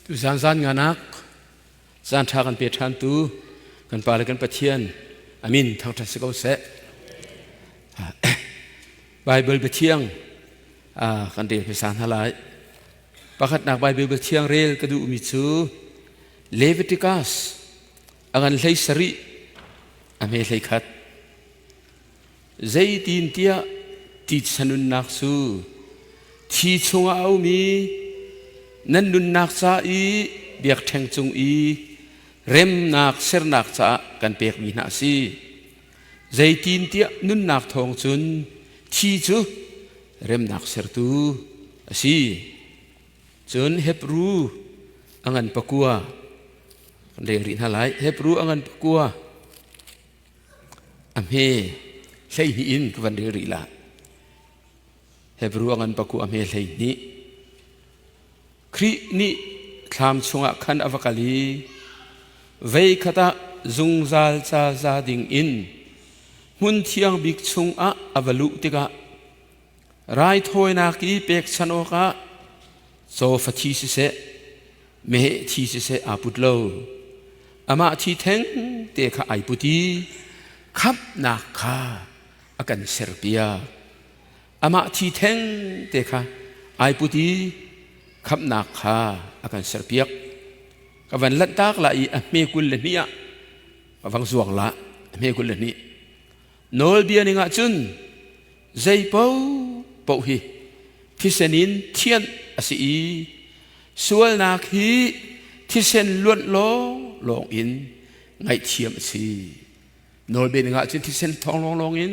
Tuzan zan nganak caan ṭha kan pe ṭhantu kan Pa le kan Pathian amin thangṭhat si ko seh. Bible biathiang kan rel hmasa hna lai. Pakhatnak Bible biathiang rel ka duhmi cu Leviticus a ngan hlei sarih a hme hlei khat. Zeitintiah titsa nunnak cu thi chungah a um i nan nunnak ca i biakṭheng cung i remnak sernak caah kan pekmi hna a si. Zeitintiah nunnak thawng cun thi cu remnak sertu a si. Cun Hebru a ngan pakua kan rel rih hna lai. Hebru a ngan pakua A hme 12 in ka van rel rih la. Hebru a ngan paku a hme 12. Khrih nih thlam chungah khan a va kal i vei khat ah zungzal ca za ding in hmun thiang bik chungah a va luh tikah raithawinak i pekchanh awkah cawfa thi siseh meheh thi siseh aa put lo. Amah thi theng te kha ai put i khamhnak kha a kan serpiak. Amah thi theng te kha ai put i khamhnak kha a kan serpiak. Ka van lanhtak la i a hme 22 ah ka vang zuang la a hme 22. Nawlbia ning ah cun zei paohpaoh hi thisen in thianh a si i sualnak hi thisen luanh lawnglawng in ngaihthiam a si. Nawlbia ning ah cun thisen thawng lawnglawng in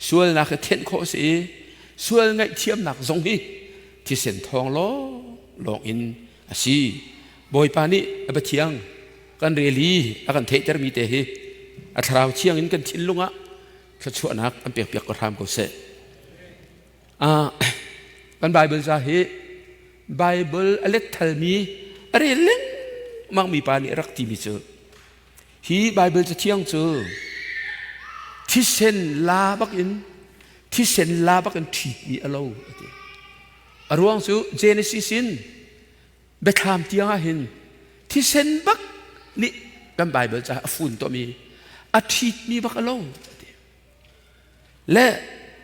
sualnak hi thianh khawh a si i sual ngaihthiamnak zong hi thisen thawng lawnglawng in a si. Bawipa nih a Pathiang kan rel i a kan theihtermi te hi a thlarau thiang in kan thinlung ah thluachuahnak an pekpiak ko hram ko seh. Kan Bible ca hi Bible a let thalmi a rel lengmang mi pa nih a rak timi cu hi Bible cathiang cu thisen la bak in thisen la bak in ṭhitmi a lo a ti. A ruang cu Genesis in Biathlam tiang ah hin thisen bak nih kan Bible caah a fun tuahmi a ṭhitmi bak a lo ti. Le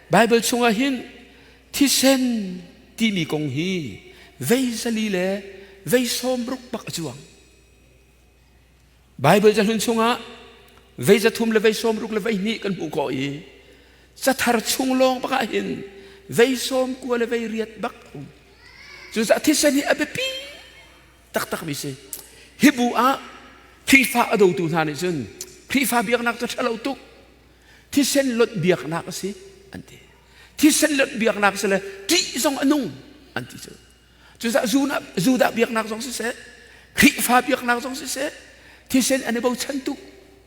Bible chungah hin thisen timi kong hi vei zali le vei sawm ruk bak a cuang. Bible cahlun chungah vei 3 le vei 60 le vei 2 kan hmuh khawh i cathar chung lawng bak ah hin vei 90 le vei 8 bak um. Cucaah thisen hi a biapi taktak mi si. Hi bu ah Khrihfa a dotu hna nih cun Khrihfa biaknak cu ṭhalo tuk. Thisen lonh biaknak a si an ti. Thisen lonh biaknak si le ṭih zong a nung an ti cu. Cucaah Judah biaknak zong siseh, Khrihfa biaknak zong siseh, thisen an i bochan tuk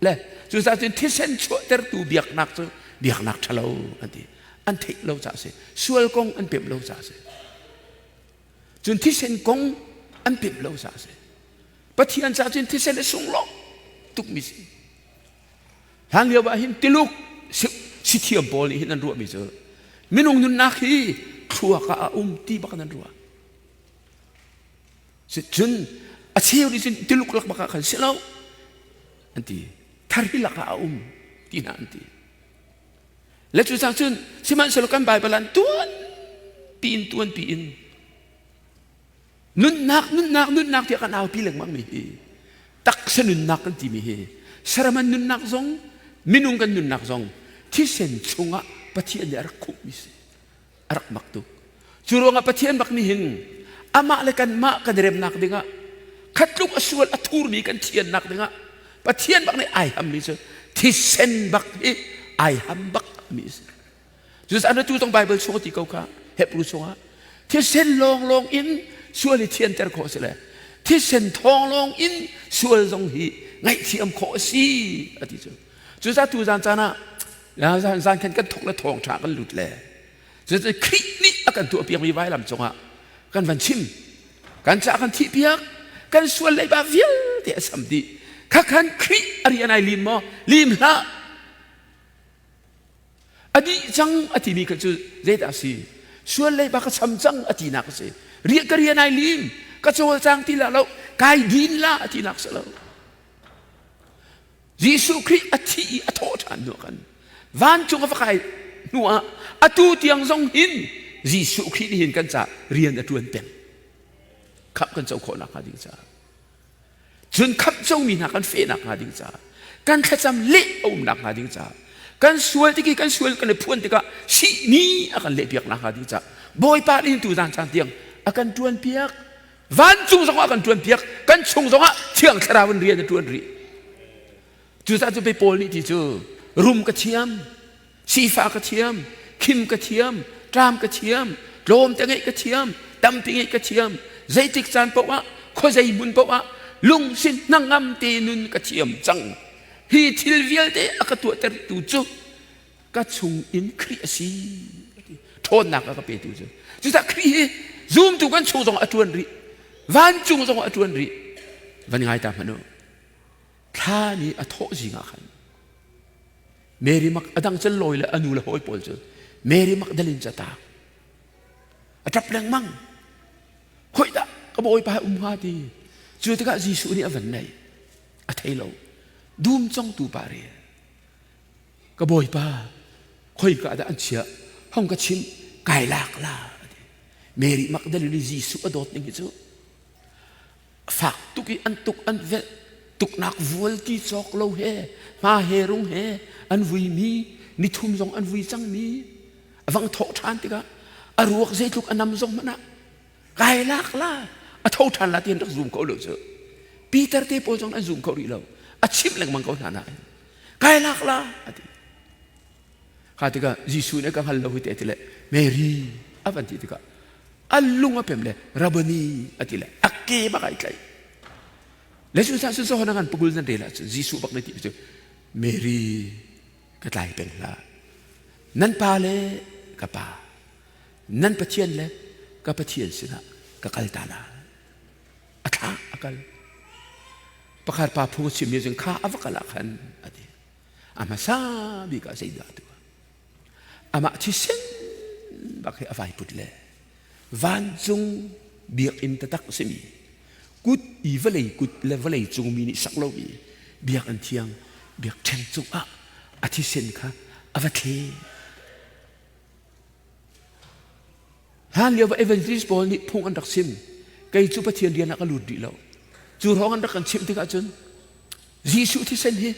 le cucaah cun thisen chuahtertu biaknak cu biaknak ṭhalo an ti. An theih lo caah a si. Sual kong an pemh lo caah a si. Cun thisen kong an pemh lo caah a si. Pathian caah cun thisen a sunglaw tukmi si. Hlan lio ah hin Tuluk sithiam pawl nih hin an ruahmi cu minung nunnak hi thluak ah a um ti bak an ruah. Cun a cheu nih cun Tuluk lak bak ah khan si lo an ti. Thar hi lak ah a um ti hna an ti. Le cu cang cun sihmanhsehlaw kan Bible an tuan piin tuan piin Nunnak, nunnak, nunnak tiah kan aupi lengmang mi hi taksa nunnak kan timi hi saraman nunnak zong minung kan nunnak zong thisen chungah Pathian nih a rak khumhmi si a rak mak tuk cu ruangah Pathian bak nih hin amah le kanmah kan remnak dingah khatluk a sual a thurmi kan thiannak dingah Pathian bak nih ai hammi cu thisen bak hi ai ham bak mi si Cucaah na tu tong Bible chung a ti ko kha Hebrew chungah thisen lawnglawng in sual hi thianter khawh a si le thisen thawng lawng in sual zong hi ngaihthiam khawh a si a ti cu. Cucaah tu zan caan ah zan zan khan kan thawk le thawng ṭha kan lut le cucaah Khrih nih a kan tuahpiakmi vailam cungah kan van chim kan caah kan thihpiak kan sual leiba vialte a sam dih khakhan Khrih a rian ai lim maw lim hlah A dih cang a timi kha cu zeidah a si? Sual leiba ka cham cang a tinak a si. Riah ka rian ai lim, ka cawlcang ti lah lo. Kai din la a tinak si lo. Jesuh Khrih a thi i a thawh ṭhan hnu kan vancung a va kai hnu ah atu tiang zong hin Jesuh Khrih nih hin kan ca rian a ṭuan peng. Khamh kan co khawh nakhnga ding caah. Cun khamh comi hna kan feh nakhnga ding caah kan thlacam leh a um nakhnga ding caah kan sual tik i kan sual kan i phuan tikah sihni a kan lehpiak nakhnga ding caah Bawipa nih tu zan caan tiang a kan ṭuan piak. Vancung zongah a kan ṭuan piak, kan chung zongah Thiang Thlarau in rian a ṭuan rih. Cucaah cu pei Paul nih ti cu rum ka thiam, sifa ka thiam, khim ka thiam, ṭam ka thiam, tlawmte ngeih ka thiam, tampi ngeih ka thiam, zeitik caan paoh ah, khuazei hmun paoh ah lungsin hnangam te nun ka thiam cang. Hi thil vialte a ka tuahtertu cu ka chung in Khrih a si. Ṭhawnnak a ka petu cu. Cucaah Khrih hi zumtu kan chung zong a ṭuan rih. Vancung zong a ṭuan rih. Van ngai ta hmanh u. Thla nih a thawh zing ah khan Mary Mak a dang cel lawi le a nu le hawi pawl cu Mary Magdalene cu a taak. A ṭap lengmang. Khoi dah ka bawipa um hnga ti. Cu tikah Jesuh nih a van naih. A thei lo. Dum congtu pa re. Ka bawipa khoika dah an chiah hong ka chim kai lak la. Mary Magdalene nih Jesuh a dawt ning hi cu fak tuk i an tuk an velh tuknak vual ti cawk lo he hma he rung he an vuimi nithum zong an vui cangmi a vang thawh ṭhan tikah a ruak zeitluk a nam zong hmanh ah kai lak la a tho ṭhan la ti an rak zum ko lo cu Peter te pawl zong an zum kho rih lo a chimh lengmang ko hna nain kai lak la a ti Kha tikah Jesuh nih ka hngal lo hi te a ti le Mary a van ti tikah a lung a pem le Rabboni a ti le a ke bak ai tlaih. Le cu cah cun zohon ngan pagul nan rel ahcun Jesuh bak nih ti cu Mary ka tlai peng hlah. Nan pa le ka pa, nan Pathian le ka Pathian sinah ka kal ta la. A thla a kal. Pakhat pa phung a chimmi cun kha a va kal ah khan a ti. A hmasa bik ah zeidah a tuah? Amah thisen bak hi a vai put le vancung biakinn taktak a simi kut i vawlei kut le vawlei cung mi nih sak lomi biakinn thiang biakṭheng cungah a thisen kha a va thle. Hlan lio evangelist pawl nih phung an rak chim. Kei cu Pathian rian ah ka lut rih lo. Cu hrawng an rak kan chimh tikah cun Jesuh thisen hi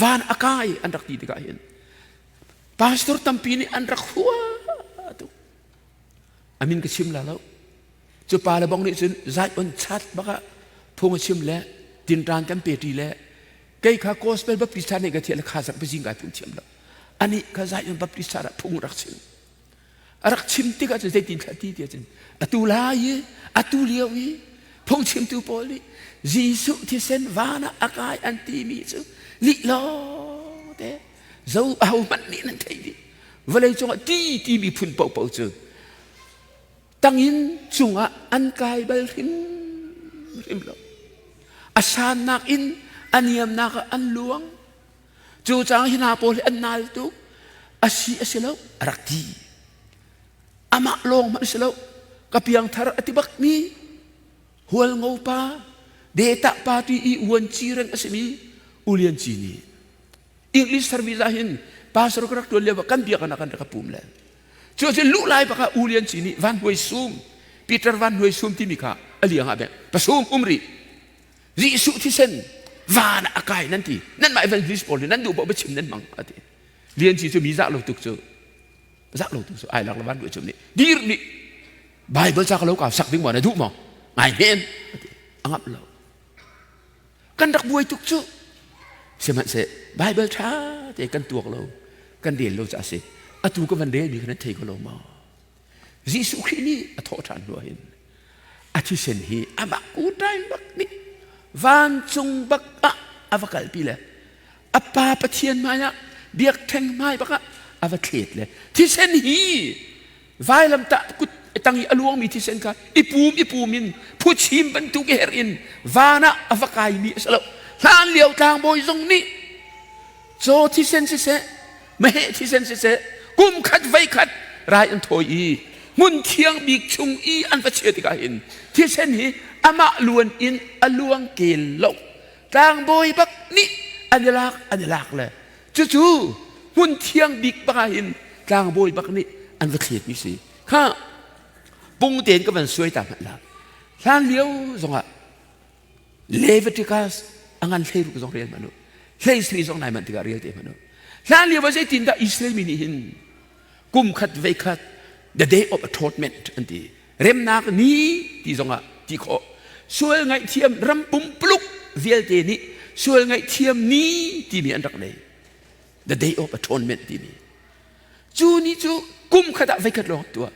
van a kai an rak ti tikah hin pastor tampi nih an rak hua tuk. A min ka chim la lo. Cu pa le bong nih cun zai on chat baka phung a chim le tinṭan kan pe ṭi le kei kha gospel baptist nih ka thiah le kha zak pazing kai phung thiam lo. Anih kha Zion Baptist ah phung rak chim. A rak chim tikah cun zeitin thla ti tiah cun atu lai i atu lio i phungchimtu pawl nih Jesuh thisen van ah a kai an timi cu lih lawng te zo aho hmanh nih nan theih dih vawlei cungah ti timi phun paohpaoh cu tangin cungah an kai bal hrimhrim lo a sannak in a niamnak ah an luang Cu caah hi hna pawl hi an nal tuk. A si a si lo a rak ti. Amah lawng hmanh si lo. Ka piangthar a ti bakmi Hualngo pa Deta party i uanci reng a simi U Lian Ci nih English service ah hin pastor ka rak tuan lio kan biakinn ah kan rak pum le cu cu luh lai bak ah U Lian Ci nih Van Hnuai Sum Peter Van Hnuai Sum timi kha a liang ah bek pasum um rih Jesuh thisen van ah a kai nan ti nanmah evangelist pawl nih nan duh paoh biachim nan hmang a ti Lian Ci cu mi zah lo tuk cu zah lo tuk cu ai lak le van duh cum nih dir nih Bible ca ka lo ka sak ding maw na duh maw ngai hen a ti a ngamh lo kan rak buai tuk cu sihmanhseh Bible tha te kan tuak lo kan rel lo ca a si atu ka van rel mi kha nan thei ko lo maw Jesuh Khrih nih a thawh ṭhan hnu hin a thisen hi amah kutai bak nih vancung bak ah a va kalpi le a pa Pathian hmai ah biakṭheng hmai bak ah a va thlet le thisen hi vailamtah kut tang i a luangmi thisen kha i pum i pum in phuchim bantuk i herh in van ah a va kaimi a si lo hlan lio tlangbawi zong nih caw thisen siseh meheh thisen siseh kum khat vei khat rai an thawi i hmun thiang bik chung i an va chia tikah hin thisen hi amah luan in a luang kel lo. Tlangbawi bak nih an i lak an i lak le cucu hmun thiang bik bak ah hin tlangbawi bak nih an va thletmi si. Kha pung tein ka van suai ta hmanh la. Hlan lio zongah Leviticus a ngan 16 zong rel hmanh u. 13 zong nai manh tikah rel te hmanh u. Hlan lio ah zeitindah Israel mi nih hin kum khat vei khat the day of atonement an ti. Remnak ni ti zongah ti khawh. Sual ngaihthiam ram pumpuluk vialte nih sual ngaihthiam ni timi an rak nei. The day of atonement timi. Cu ni cu kum khat ah veikhat lawng tuah.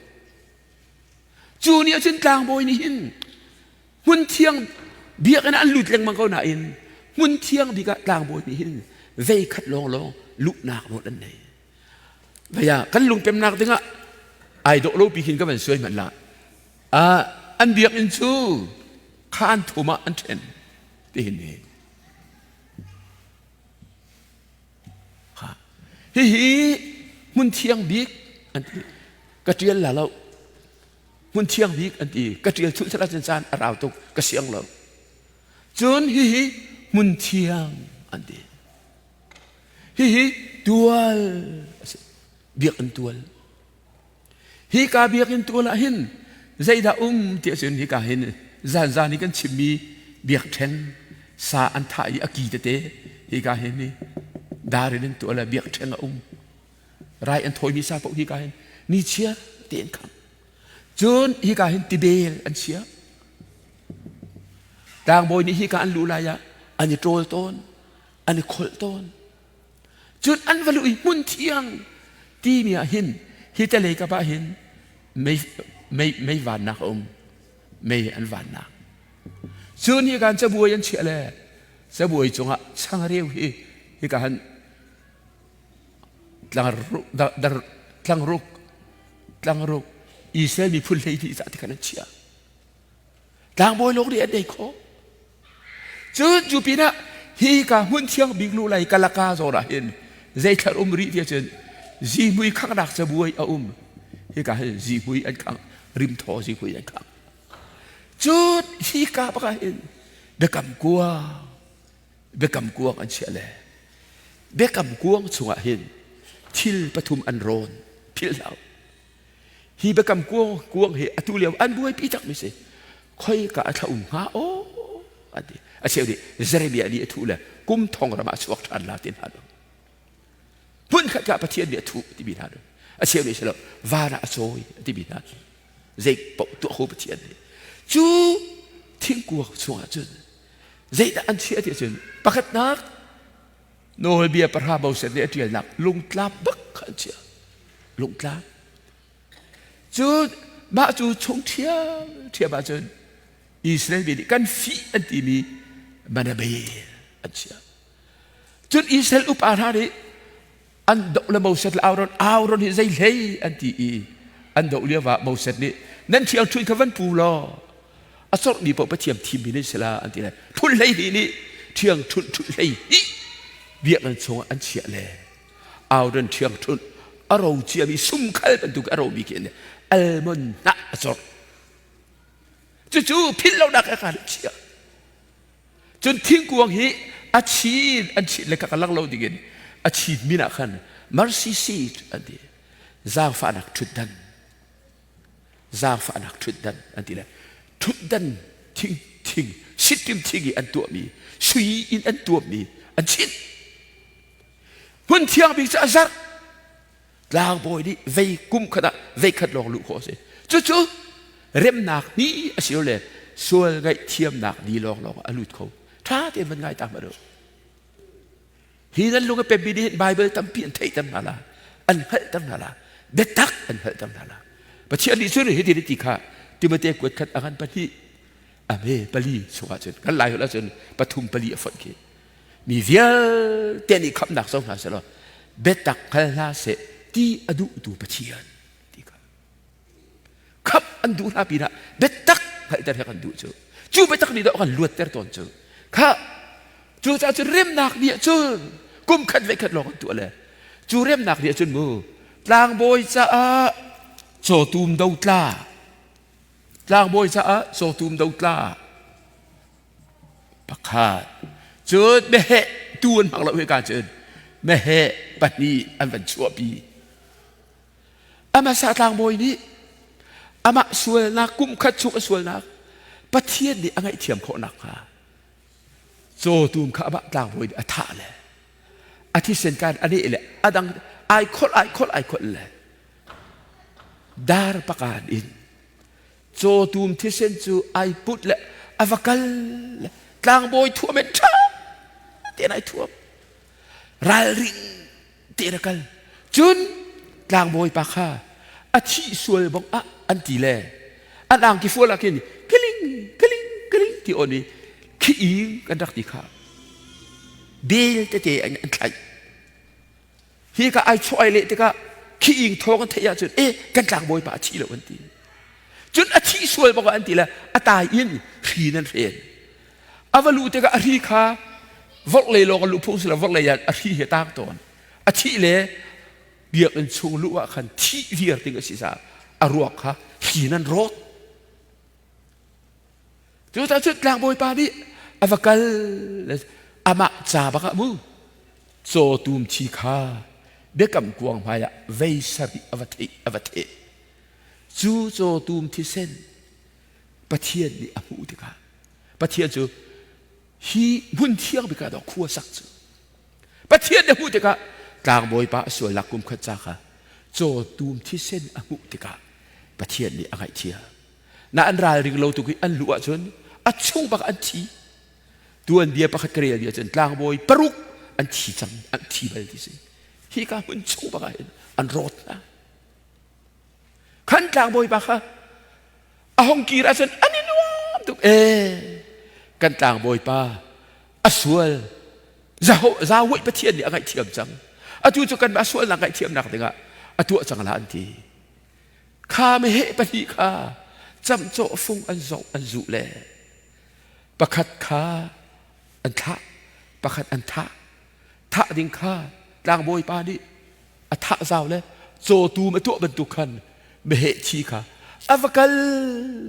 Cu ni ahcun tlangbawi nih hin hmun thiang biakinn ah an lut lengmang ko nain hmun thiang bik ah tlangbawi nih hin vei khat lawnglawng luhnak nawl an nei. Vei ah kan lungpemnak dingah ai dawh lo pi khin ka van suai hmanh lah. An biakinn cu khaan thum ah an ṭhen ti hin hi. Hihi hmun thiang bik an ti. Ka ṭial la lo. Hmun thiang bik an ti. Ka ṭial chulh chan ahcun caan a rau tuk. Ka siang lo. Cun hihi hmun thiang an ti. Hihi tual a si. Biakinn tual. Hika biakinn tual ah hin zeidah um ti ahcun hika hin zanzan i kan chimmi biakṭheng sa an thah i a ki tete hika hin ni dar in an tuah le biakṭheng a um. Rai an thawimi sa paoh hika hin nichiar tein kham. Cun hika hin tibel an chia. Tlangbawi nih hika an luh lai ah an i ṭawl tawn, an i kholh tawn. Cun an va luh i hmun thiang timi ah hin hi te lei kap ah hin mei mei mei vannak a um mei an vannak cun hi kan cabuai an chiah le cabuai cungah changreu hi hika han tlangruk tlangruk Israel miphun 12 cah ti khan an chiah Tlangbawi lawng nih an ei khawh. Cun cu pinah hi ka hmun thiang bik lu lai kalaka zawn ah hin zeithlar um rih ti ahcun zihmui khanghnak cabuai a um. Hika hin zihmui an khangh, rimthaw zihmui an khangh. Cun hika bak ah hin biakam kuang, biakam kuang an chiah le biakam kuang chungah hin thil pathum an rawn philh hlah. Hi biakam kuang kuang hi atu lio an buaipi takmi si. Khoi ka a thla um hnga aw an ti. A cheu nih Jeremiah nih a thuh le kum thong ram ah chuak ṭhan la ti hna lo. Hmun khat ah Pathian nih a thuh timi hna lo. A cheu nih silo van ah a cawi timi hna. Zei paoh tuah kho Pathian nih. Cu thingkuang chungah cun zeidah an chiah ti ahcun pakhatnak Nawlbia pahra Moses nih a ṭialnak lungtlap bak kha an chiah. Lungtlap. Cun mah cu chung ṭhiamṭhiam ahcun Israel mi nih kan fih an timi manabel an chiah. Cun Israel upa hna nih an doh le Moses le Aaron, Aaron hi zei hlei an ti i an doh lio ah Moses nih nan ṭhiangṭhunh kha van pu law a corhmi paoh Pathian thimmi nan si la an ti lai. Phun 12 nih ṭhiangṭhunh ṭhunh 12 biakinn chungah an chiah le Aaron ṭhiangṭhunh a ro ciami sumkhal bantuk a romi khi an almond hnah a corh. Cucu philh lonak he khan chiah. Cun thingkuang hi a chin an chin le kha lang lo dingin a chin min ah khan mercy seat an ti. Zaangfahnak ṭhutdan zaangfahnak ṭhutdan an ti le ṭhutdan thing thing sittim thing i an tuahmi sui in an tuammi an chinh hmun thiang bik cu a zarh tlangbawi nih vei kum khat ah vei khat lawng luh khawh a si cucu remnak ni a si le sual ngaihthiamnak ni lawnglawng a lut kho ṭha tein van ngai ta hmanh u Hi nan lung a pemmi nih hin Baibal tampi an theihter hna la, an hngalhter hna la, biatak an hngalhter hna la. Pathian nih cun hitin a ti kha Timote kuat khat a ngan pahnih a me pali chungah cun kan lai holh ahcun pathum pali a fonh khi mi vialte nih khamhnak co hna selaw biatak hngal hna seh ti a duhtu Pathian ti kha Khamh an duh hna pinah biatak hngalhter he kan duh cu. Cu biatak nih dawh kan luatter tawn cu. Kha cucaah cun remnak ni ah cun kum khat ve khat lawng an tuah le cu remnak ni ah cun mu tlangbawi caah cawtum dotla tlangbawi caah cawtum dotla. Pakhat. Cun meheh tu an hmang lo hika cun meheh pahnih an van chuahpi. Amasa tlangbawi nih amah sualnak kum khat chung a sualnak Pathian nih a ngaihthiam khawh nakhnga cawtum kha amah tlangbawi nih a thah le a thisen kan a neh le a dang ai kholh ai kholh ai kholh le dar pakan in cawtum thisen cu ai put le a va kal le tlangbawi thuam in ṭha tein ai thuam ralring tein a kal cun tlangbawi pa kha a thih sual bang ah an ti le an angki fual ah khin kiling kiling kiling ti on i khi kan rak ti kha bel tete an thlaih hi ka ai chuah ai leh tikah khi ing thawng an theih ahcun e kan tlangbawi pa a thi lo an ti cun a thih sual bak an ti le a tai in hri nan hren a va luh tikah a hri kha vorhlei lawng a luh phung si lo vorhlei ah a hri he tang tawn a thih le biakinn chung luh ah khan thih viar ding a si caah a ruak kha hri nan rawt cucaah cun tlangbawi pa nih a va kal amah ca bak ah mu cawtum thi kha biakam kuang hmaiah vei sarih a va theih a va theh cu cawtum thisen Pathian nih a hmuh tikah Pathian cu hi hmun thiang bik ah dawh khua sak cu Pathian nih a hmuh tikah tlangbawi pa a sualnak kum khat ca kha cawtum thisen a hmuh tikah Pathian nih a ngaihthiam na an ralring lo tuk i an luh ahcun a chung bak an thi tuanbia pakhat ka rel bia cun tlangbawi paruk an thi cang an thi bal ti si hi ka hmun chung bak ah hin an rawt hna Khan tlangbawi pa kha a hong kir ahcun an i nuam tuk ee kan tlangbawi pa a sual Yahweh Pathian nih a ngaihthiam cang atu cu kanmah sualnak ngaihthiamnak dingah a tuah cang la an ti kha meheh pahnih kha camcawh fung an zong an zuh le pakhat kha an thlah pakhat an thah thah ding kha tlangbawi pa nih a thah zau le cawtum a tuah bantuk khan meheh thi kha a va kal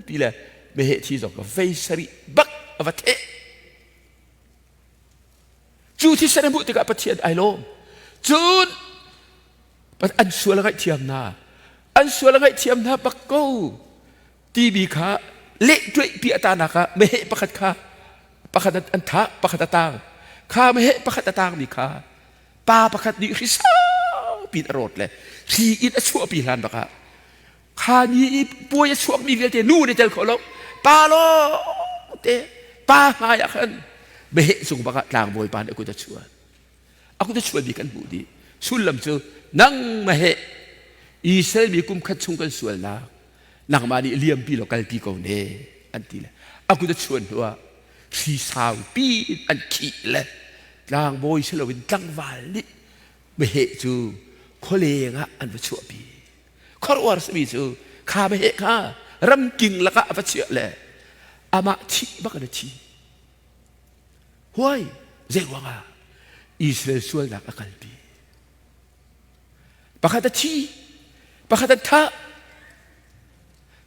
ti le meheh thi zong kha vei sarih bak a va theh cu thisen a hmuh tikah Pathian ai lawm cun an sual a ngaihthiam hna an sual a ngaihthiam hna bak ko timi kha leh tuih pi a tanak ah meheh pakhat kha pakhat an thah pakhat a tang kha meheh pakhat a tangmi kha pa pakhat nih hri saupi in a rawt le hri in a chuahpi hlan bak ah kha ni i puai a chuakmi vialte nu nih tel kho lo pa lawng te pa hmai ah khan meheh cung bak ah tlangbawi pa nih a kut a chuan a kut a chuanmi kan hmuh dih sullam cu nang meheh Israel mi kum khat chung kan sualnak nangmah nih liampi law kalpi ko ne an ti le a kut a chuan hnu ah hri saupi in an khih le tlangbawi si loin tlangval nih meheh cu khualeng ah an va chuahpi khuaruahar simi cu kha meheh kha ramking lakah a va chiah le amah thih bak in a thi huai zei ruangah Israel sualnak a kalpi Pakhat a thi, pakhat an thah.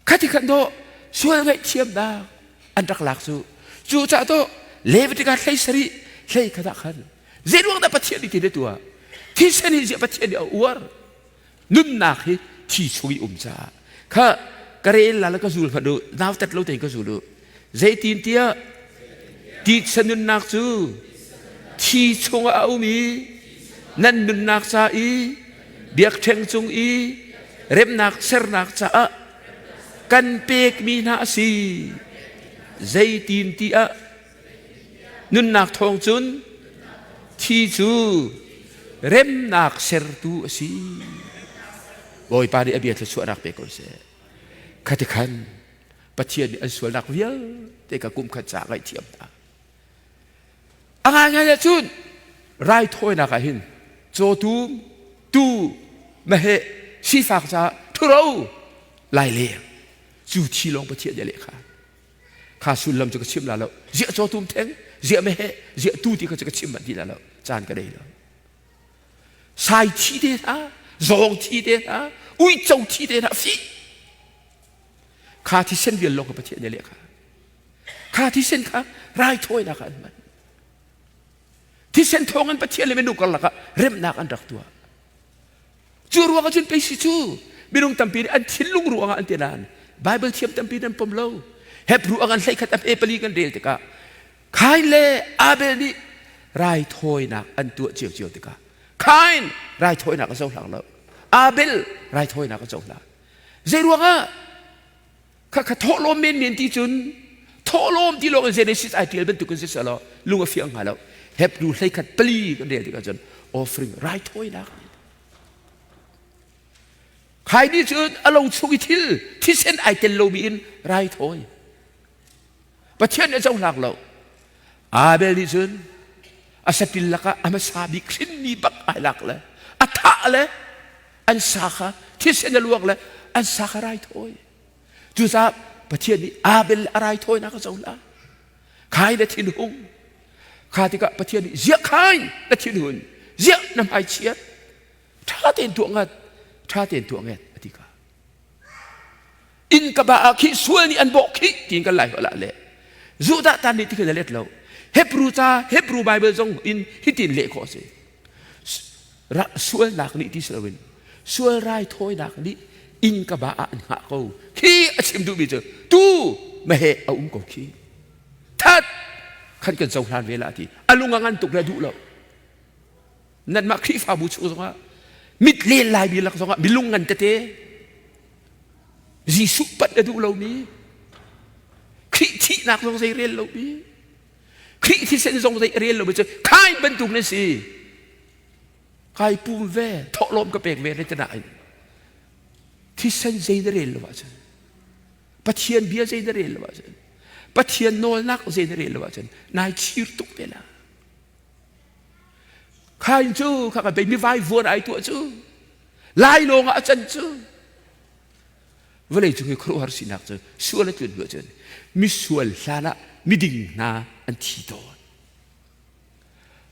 Khati khan dawh sual ngaihthiamnak an rak lak cu. Cu caah to Leviticus hlei sarih hlei khat ah khan zeiruang dah Pathian nih ti le tuah thisen hi ziah Pathian nih a uar nunnak hi thi chung i um caah kha ka rel la le ka zul hmanh u nautat lo tein ka zul u Zeitintiah titsa nunnak cu thi chungah a um i nan nunnak ca i biakṭheng cung i remnak sernak caah kan pekmi hna a si. Zeitintiah nunnak thawng cun thi cu remnak sertu a si. Bawipa nih a bia thluachuahnak pe ko seh. Khati khan Pathian nih an sualnak vialte kha kum khat ca ngaihthiam hna. A ngaingai ahcun raithawinak ah hin cawtum, tuu, meheh, sifak caah ṭhuro laileng cu thi lawng Pathian nih a leh kha. Kha sullam cu ka chim la lo. Ziah cawtum theng, ziah meheh, ziah tuu ti kha cu ka chim manh ti la lo. Caan ka nei lo. Sai thi te hna, zawng thi te hna, uico thi te hna fih. Kha thisen vial lawng kha Pathian nih a leh kha. Kha thisen kha raithawinak ah an hman. Thisen thawng in Pathian le minung karlak ah remnak an rak tuah. Cu ruang ah cun pei si cu minung tampi nih an thinlung ruangah an ti nain Bible thiam tampi nan pom lo. Hebrew a ngan 13 a 4 kan rel tikah Kain le Abel nih raithawinak an tuah ciocio tikah Kain raithawinak a cohlang lo. Abel raithawinak a cohlang. Zei ruangah kha kha thawhlawm menmen ti cun thawhlawm ti lawng in Genesis ai tial bantuk in si selaw lung a fiang hnga lo. Hebrew 13 4 kan rel tikah cun offering raithawinak Khai nih cun a lo chung i thil thisen ai tel lomi in raithawi. Pathian nih a cohlang lo. Abel nih cun a satil lakah a hmasa bik hrinmi bak ai lak le a thah le an sa kha thisen a luang le an sa kha raithawi. Cucaah Pathian nih Abel a raithawinak a cohlang. Khai na thinhung. Kha tikah Pathian nih ziah khai na thinhun, ziah na hmaichiat, ṭha tein tuah ngat, ṭha tein tuah nget a ti kha. Inn ka ba ah khi sual nih an bawh khih tiin kan lai holh ah le Judah tan nih tikhin a let lo. Hebrew ca Hebrew Bible zong in hitin leh khawh a si. Sualnak nih ti si loin sual raithawinak nih inn ka ba ah an hngah ko. Khi a chim duhmi cu tu meheh a um ko khi. That khan kan cohlan ve la ti. A lung a ngan tuk le duh lo. Nanmah Khrihfabu chung zongah mit len lai mi lak zongah milung ngan tete Jesuh panh a duh lomi Khrih thihnak zong zei rel lomi Khrih thisen zong zei rel lomi cu khai bantuk nan si kai pum ve thawhlawm ka pek ve le tanain thisen zei na rel lo ahcun Pathian bia zei na rel lo ahcun Pathian nawlnak zei na rel lo ahcun nai chir tuk te la Khain cu kha ka bei mi vai vuan ai tuah cu lai lawng ah a can cu vawlei cung hi khuaruahhar sinak cu sual a tlun hnu cun misual hlan ah miding hna an thi tawn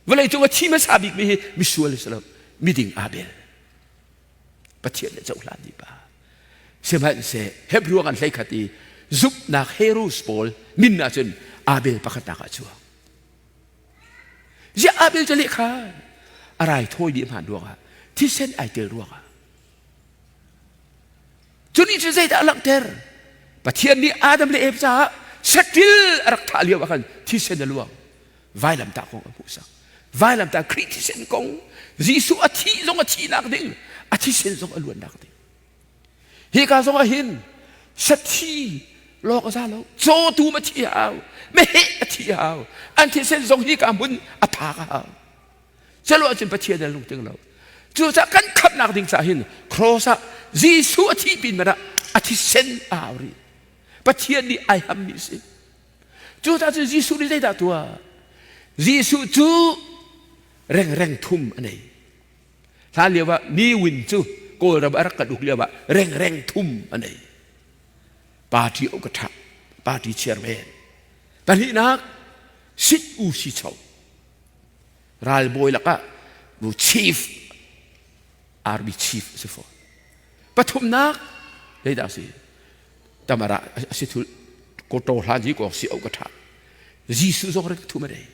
vawlei cung a thi hmasa bik mi hi misual si lo miding Abel Pathian le cohlan dih pa sihmanhseh Hebrew an hlei khat i zumhnak heroes pawl min ah cun Abel pakhatnak ah chuak Ziah Abel cu leh kha a raithawi mi hmaan ruangah thisen ai tel ruangah cu nih cun zeidah a langhter Pathian nih Adam le Eve caah saṭil a rak thah lio ah khan thisen a luang vailamtah kong a hmuhsak vailamtah Khrih thisen kong Jesuh a thih zong a thihnak ding a thisen zong a luannak ding Hika zong ah hin sathi lawk a za lo cawtu ma thi hau meheh a thi hau an thisen zong hi ka hmun a phak a hau celo ahcun Pathian an lungting lo cucaah kan khamhnak ding caah hin cross ah Jesuh a thih pin man ah a thisen a hau rih Pathian nih ai hammi si cucaah cun Jesuh nih zeidah tuah Jesuh cu rengreng thum a nei Hlan lio ah Ni Win cu Kawlram a rak kan uk lio ah rengreng thum a nei. Party ka ṭha, party chairman. Pahnihnak sit u si cho. Ralbawi lakah bu chief, army chief a si fawn. Pathumnak zeidah a si? Tamara a si thul koto hlan hi kong si au ka ṭha. Jesuh zong reng thum a nei.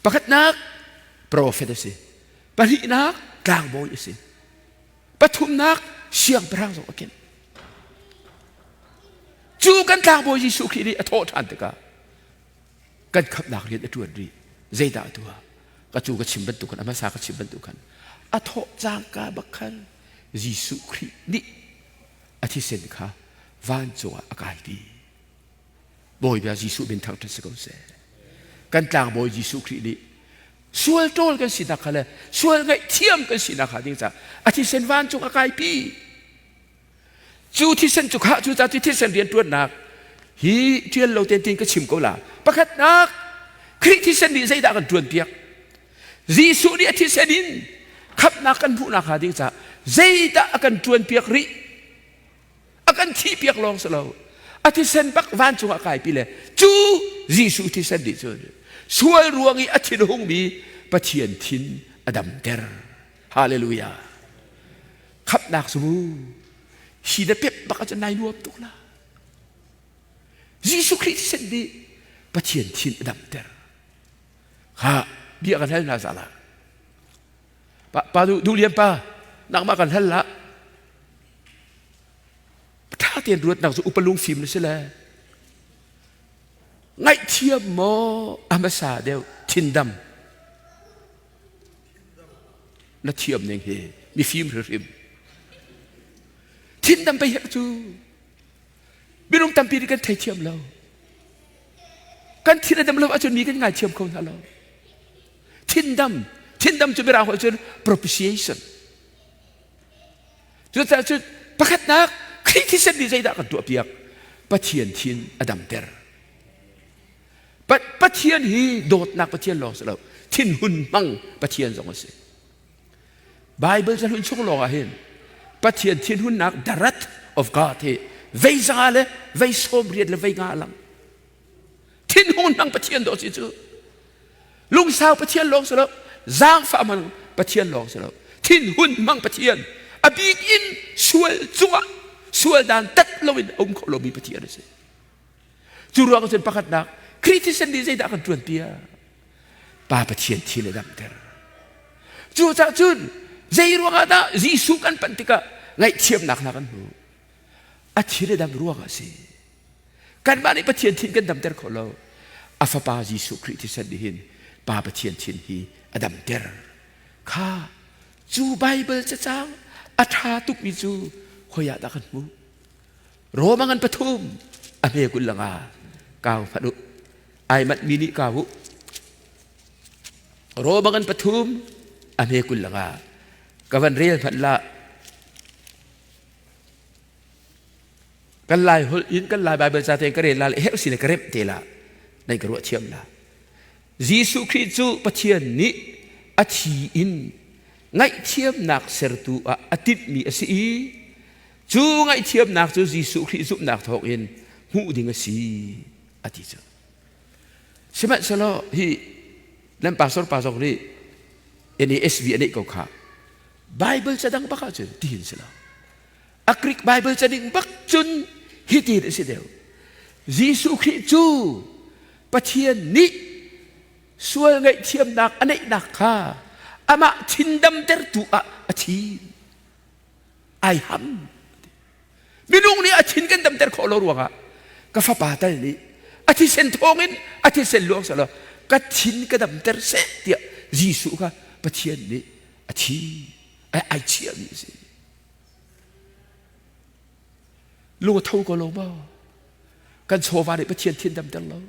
Pakhatnak profet a si. Pahnihnak tlangbawi a si. Pathumnak siangpahrang zong a ken. Cu kan tlangbawi Jesuh Khrih nih a thawh ṭhan tikah kan khamhnak rian a ṭuan rih. Zeidah a tuah? Ka cu ka chim bantuk khan a hmasa ka chim bantuk khan a thawh cangka bak khan Jesuh Khrih nih a thisen kha vancung ah a kaipi. Bawipa Jesuh min thangṭhat si ko seh. Kan tlangbawi Jesuh Khrih nih sual ṭawl kan sinak kha le sual ngaihthiam kan sinak kha ding caah a thisen vancung a kaipi. Cu thisen cu kha cu ca cu thisen rianṭuannak hi ṭial lo ten tin ka chim ko la. Pakhatnak Khrih thisen nih zeidah kan ṭuanpiak? Jesuh nih a thisen in khamhnak kan hmuhnak hnga ding caah zeidah a kan ṭuanpiak rih? A kan thihpiak lawng si lo. A thisen bak vancung ah kaipi le cu Jesuh thisen nih cun sual ruang i a thin hungmi Pathian thin a damter. Hallelujah. Khamhnak cu hi na pep bak ahcun nai nuam tuk la. Jesuh Khrih thisen nih. Pathian thin a damter. Kha bia kan hal hna zala. Pa pa du du lian pa nangmah kan hal la. Tha tein ruat nak cu upa lung fim na si le. Ngaihthiam maw a hmasa deuh thindam. Na thiam ning hi mifim hrimhrim. Thindam pei herh cu. Minung tampi nih kan theithiam lo. Kan thin a dam lo ahcun mi kan ngaithiam kho hna lo. Thindam, thindam cu mirang holh cun propitiation. Cucaah cun pakhatnak Khrih thisen nih zeidah kan tuahpiak? Pathian thin a damter. Pathian hi dawtnak Pathian lawng si lo, thinhun hmang Pathian zong a si. Bible cahlun chung lawng ah hin Pathian thinhunnak the wrath of God hi vei za le vei 80 le vei nga lang. Thinhung hmang Pathian dawh si cu. Lungsau Pathian lawng si lo, zaangfah hmang Pathian lawng si lo. Thinhun hmang Pathian, a bik in sual cungah sual dan tat loin a um kho lomi Pathian a si. Cu ruang cun pakhatnak Khrih thisen nih zeidah kan ṭuan piak? Pa Pathian thil a damter. Cucaah cun zei ruangah dah Jesuh kan panh tikah ngaihthiamnak hna kan hmuh? A thil a dam ruangah a si. Kanmah nih Pathian thin kan damter kho lo. A fapa Jesuh Khrih thisen nih hin Pa Pathian thin hi a damter. Kha cu Bible cacang a ṭha tukmi cu khoi ah dah kan hmuh? Roma ngan pathum a hme kul langa kau hmanh u. Ai manh mi nih kau u. Roma ngan pathum a hme kul langa ka van rel hmanh la. Kan lai holh in kan lai Bible ca te ka rel la le herh si le ka remh te la. Nei ka ruah thiam la. Jesuh Khrih cu Pathian nih a thi in ngaihthiamnak sertu ah a timhmi a si i Cu ngaihthiamnak cu Jesuh Khrih zumhnak thawngin hmuh ding a si a ti cu. Sihmanhsehlaw hi nan pastor pa zong nih NASB a neih ko kha. Bible ca dang bak ahcun tihin si lo. A Greek Bible ca ding bak cun hitin a si deuh. Jesuh Khrih cu Pathian nih sual ngaihthiamnak a neihnak kha amah thindamtertu ah a thim. Ai ham. Minung nih a thin kan damter khawh lo ruangah ka fapa tal nih a thisen thawngin a thisen luang selaw ka thin ka damter seh tiah Jesuh kha Pathian nih a thi ai chiahmi a si. Lung a tho ko lo maw? Kan chawva nih Pathian thin damter lo.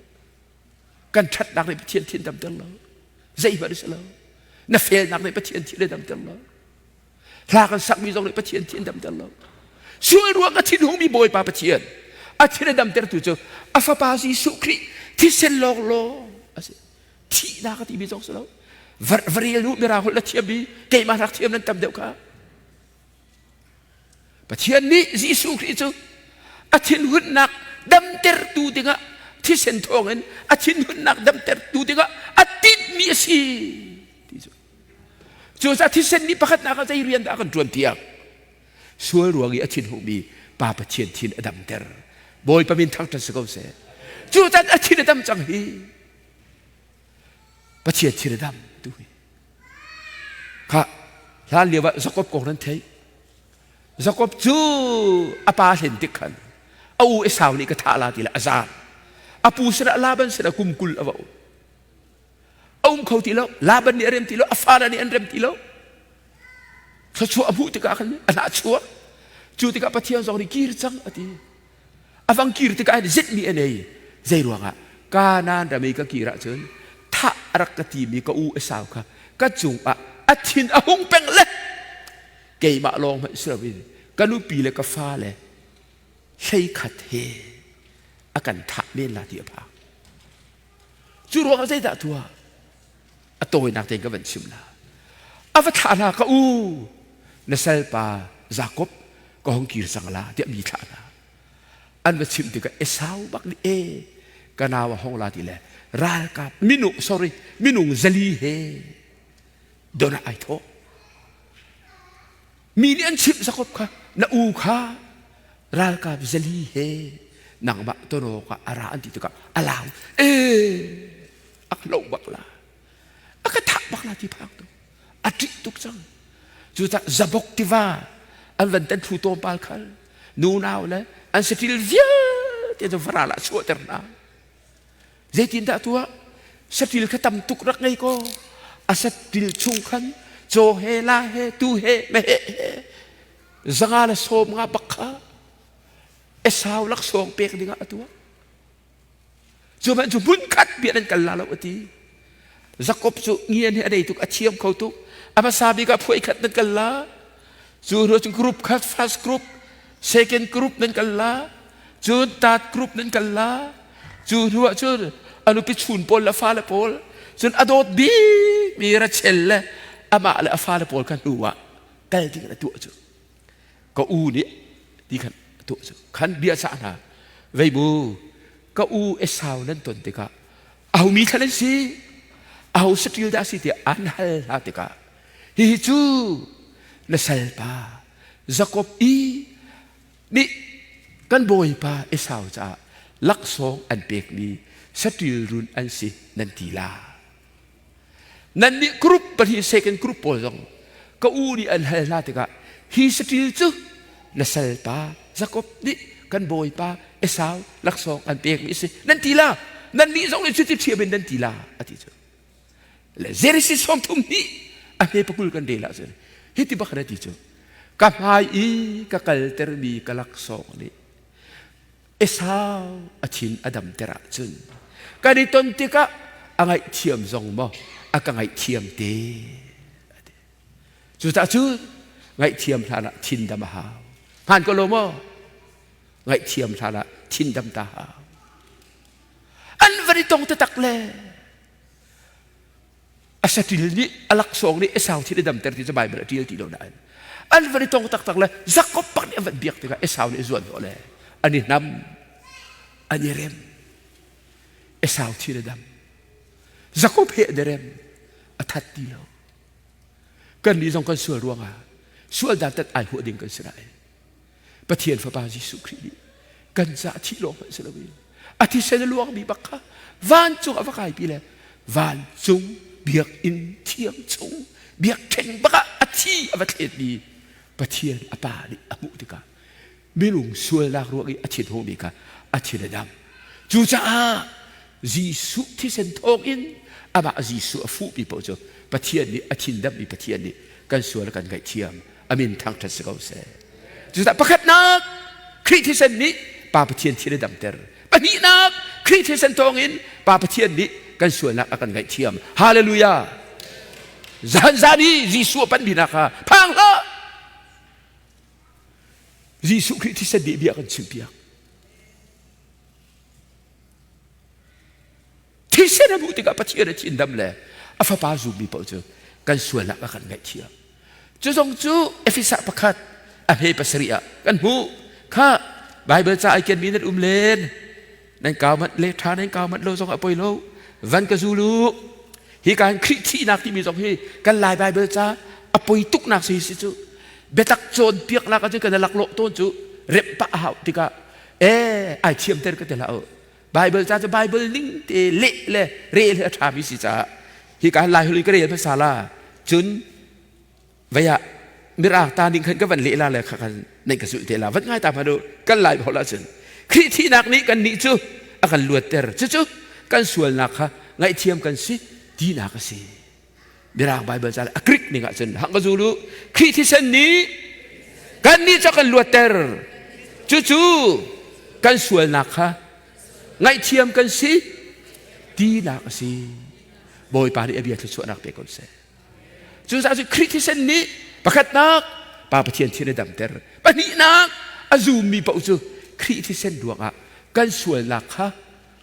Kan ṭhatnak nih Pathian thin damter lo. Zeihmanh a si lo. Na felnak nih Pathian thin a damter lo. Hla kan sakmi zong nih Pathian thin damter lo. Sual ruang a thinhungmi Bawipa Pathian a thin a damtertu cu a fapa Jesuh Khrih thisen lawng lawng a si. Thihnak a timi zong si lo. Varel nu mirang holh na thiammi keimah rak thiam nan tam deuh kha. Pathian nih Jesuh Khrih cu a thinhunnak damtertu dingah thisen thawngin a thinhunnak damtertu dingah a tinhmi a si. Ti cu. Cucaah thisen nih pakhatnak ah zei rian dah a kan ṭuan tiang sual ruang i a thinhungmi Pa Pathian thin a damter. Bawipa min thangṭhat si ko seh. Cucaah a thin a dam cang hi. Pathian thin a dam tu hi. Kha hlan lio ah Jakob kong nan theih. Jakob cu a pa hlen tik khan a u Esau nih ka thah la ti le a zaam. A pu sinah Laban sinah kum 20 a va um. A um kho ti lo. Laban nih a rem ti lo. A fale nih an rem ti lo. Thluachuah a hmuh tikah khan a hnahchuak. Cu tikah Pathian zong nih kir cang a ti. A vang kir tikah hin zitmi a nei. Zei ruangah? Kanaan ram i ka kir ahcun thah a rak ka timi ka u Esau kha ka cungah a thin a hung peng le keimah lawng hmanh si loin ka nupi le ka fale 11 he a kan thah men la ti a phang. Cu ruangah zeidah tuah? A tawinak tein ka van chim la. A va thlah hna ka u na salpa Jakob ka hong kir cang la tiah mi thlah hna. An va chimh tikah Esau bak nih e ka nau a hong la ti le ralkap minung sorry minung 400 he don ah ai thawh. Mi nih an chimh Jakob kha na u kha ralkap 400 he Nangmah ton awkah a ra an ti tikah a lau. Ee, a ka lo bak la. A ka thah bak la ti phang tu. A ṭih tuk cang. Cucaah Zabok tiva an van tan thlu tawmpal khal nunau le an saṭil vialte cu varal ah chuahter hna. Zeitindah tuah? Saṭil kha tam tuk rak ngei kaw a saṭil chung khan caw he la he tu he meheh he zanga le sawm nga bak kha Esau laksawng pek dingah a tuah. Cu hmanh cu hmunkhat bia nan kal la lo a ti. Jakob cu ngian hi a nei tuk a thiam kho tuk. A hmasa bik ah phuai khat nan kal la. Cu hnu cun group khat first group, second group nan kal la. Cun third group nan kal la. Cu hnu ah cun a nupi chun pawl le fale pawl cun a dawt bik mi Rachel le amah le a fale pawl kha hnu ah kal ding in a tuah cu. Ka u nih ti khan a tuah cu. Khan bia cah hna. Vei mu ka u Esau nan ton tikah aho mi thlan an si aho saṭil dah a si tiah an hal hna tikah hihi cu na salpa Jakob i nih kan bawipa Esau caah laksawng an pekmi saṭil run an si nan ti la. Nannih group pahnih second group pawl zong ka u nih an hal hna tikah hi saṭil cu na salpa Jakob nih kan bawipa Esau laksawng an pekmi a si nan ti la nannih zong nih cuti ṭhiam in nan ti la a ti cu le Genesis 30 nih a hme pakul kan rel ahcun hiti bak na ti cu ka hmai i ka kaltermi ka laksawng nih Esau a thin a damter ahcun kan i ton tikah a ngaihthiam zong maw a ka ngaihthiam te cucaah cu ngaihthiam hlan ah thin dam a hau hmaan ko lo maw ngaihthiam hlan ah thin dam ta hau an van i tong taktak le a saṭil nih a laksawng nih Esau thin a damter ti cu Baibal a ṭial ti lo nain an van i tong taktak le Jakob bak nih a van biak tikah Esau nih a zuan hnawh le an i hnam an i rem Esau thin a dam Jakob he an i rem a that ti lo kan nih zong kan sual ruangah sual dantat ai huah ding kan si lai Pathian Fapa Jesuh Khrih nih kan ca thih lawng hmanh si loin a thisen a luangmi bak kha vancung a va kaipi le vancung biakinn thiang chung biakṭheng bak ah a thi a va thletmi Pathian a Pa nih a hmuh tikah minung sualnak ruang i a thin hungmi kha a thin a dam. Cucaah Jesuh thisen thawngin amah Jesuh a fuhmi paoh cu Pathian nih a thin dammi Pathian nih kan sual a kan ngaihthiam a min thangṭhat si ko seh. Cucaah pakhatnak Khrih thisen nih Pa Pathian thin a damter. Pahnihnak Khrih thisen thawngin Pa Pathian nih kan sualnak a kan ngaihthiam. Hallelujah! Zan zan i Jesuh a panmi hna kha phang hlah! Jesuh Khrih thisen nih bia kan chimpiak. Thisen a hmuh tikah Pathian a thin dam le a fapa zummi paoh cu kan sualnak a kan ngaihthiam. Cu zong cu Efesa pakhat a hme pasarih ah kan hmuh. Kha Baibal ca ai kenmi nan um len. Nan kau manh le ṭha nan kau manh lo zong a poi lo. Van ka zul u. Hi kan Khrih thihnak timi zong hi kan Lai Baibal ca a poi tuknak si si cu. Biatak cawnpiaknak ahcun kan laklawh tawn cu remh pah a hau tikah ee ai thiamter ka ti hlah u. Baibal ca cu Baibal ning te leh le rel hi a ṭhami si caah hika Lai holh in ka rel hmasa la cun vei ah mirang ta ning khan ka van leh la le kha khan nan ka zulh te la van ngai ta hmanh u kan Lai holh ahcun Khrih thihnak nih kan nih cu a kan luatter cucu kan sualnak kha ngaihthiam kan si tinak a si Mirang Baibal ca le a Greek ning ahcun hang ka zul u Khrih thisen nih kan nih cu kan luatter cucu kan sualnak kha ngaihthiam kan si tinak a si Bawipa nih a bia thluachuahnak pe ko seh cucaah cu Khrih thisen nih pakhatnak Pa Pathian thin a damter pahnihnak a zummi paoh cu Khrih thisen ruangah kan sualnak kha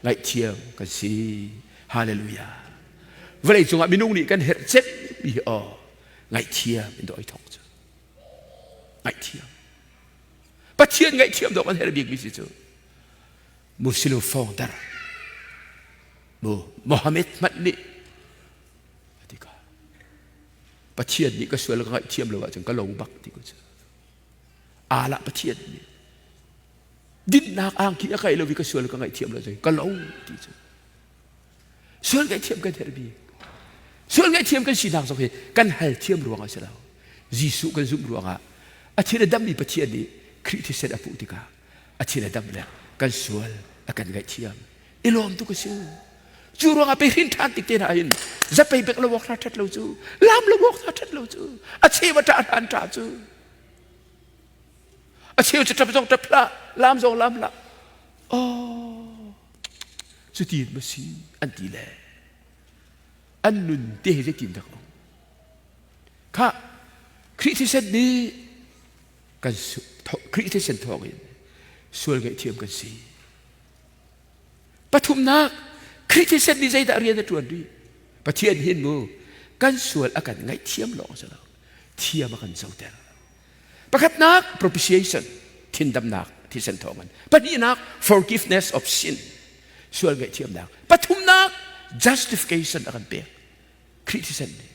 ngaihthiam kan si hallelujah vawlei cungah minung nih kan herh cemmi hi aw ngaihthiam in dawh i thawk cu ngaihthiam Pathian ngaihthiam dawh kan herh bikmi si cu Muslim founder mu Mohammed hmanh nih ati ka Pathian nih ka sual ka ngaihthiam lo ahcun ka lo bak ti ko cu ala Pathian nih. Dinnak angki a kai lo i ka sual ka ngaihthiam lo ka lo ti cu. Sual ngaihthiam kan herh bik. Sual ngaihthiam kan sinak zong hi kan hal thiam ruang ah si lo. Jesuh kan zumh ruangah a thil a dammi Pathian nih Khrih thisen a puh tikah a thil a dam le kan sual a kan ngaihthiam. I lawm tuk a si. Cu ruangah pe hrin ṭhan tik te hna hin zapei bek lo awk hna ṭhat lo cu, lam lo awk hna ṭhat lo cu, a cheu a ṭah hna an ṭah cu. A cheu cu ṭap zong ṭap hlah, lam zong lam hlah. Oh, cutin ma si an ti le an nun te he zeitin dak um. Kha Khrih thisen nih kan Khrih thisen thawngin sual ngaihthiam kan si. Pathumnak, Khrih thisen nih zeidah rian a ṭuan rih? Pathian hin mu kan sual a kan ngaihthiam lawng si lo, thiam a kan coter. Pakhatnak, propitiation, thindamnak, thisen thawngin. Pahnihnak, forgiveness of sin, sual ngaihthiamnak. Pathumnak, justification a kan pek. Khrih thisen nih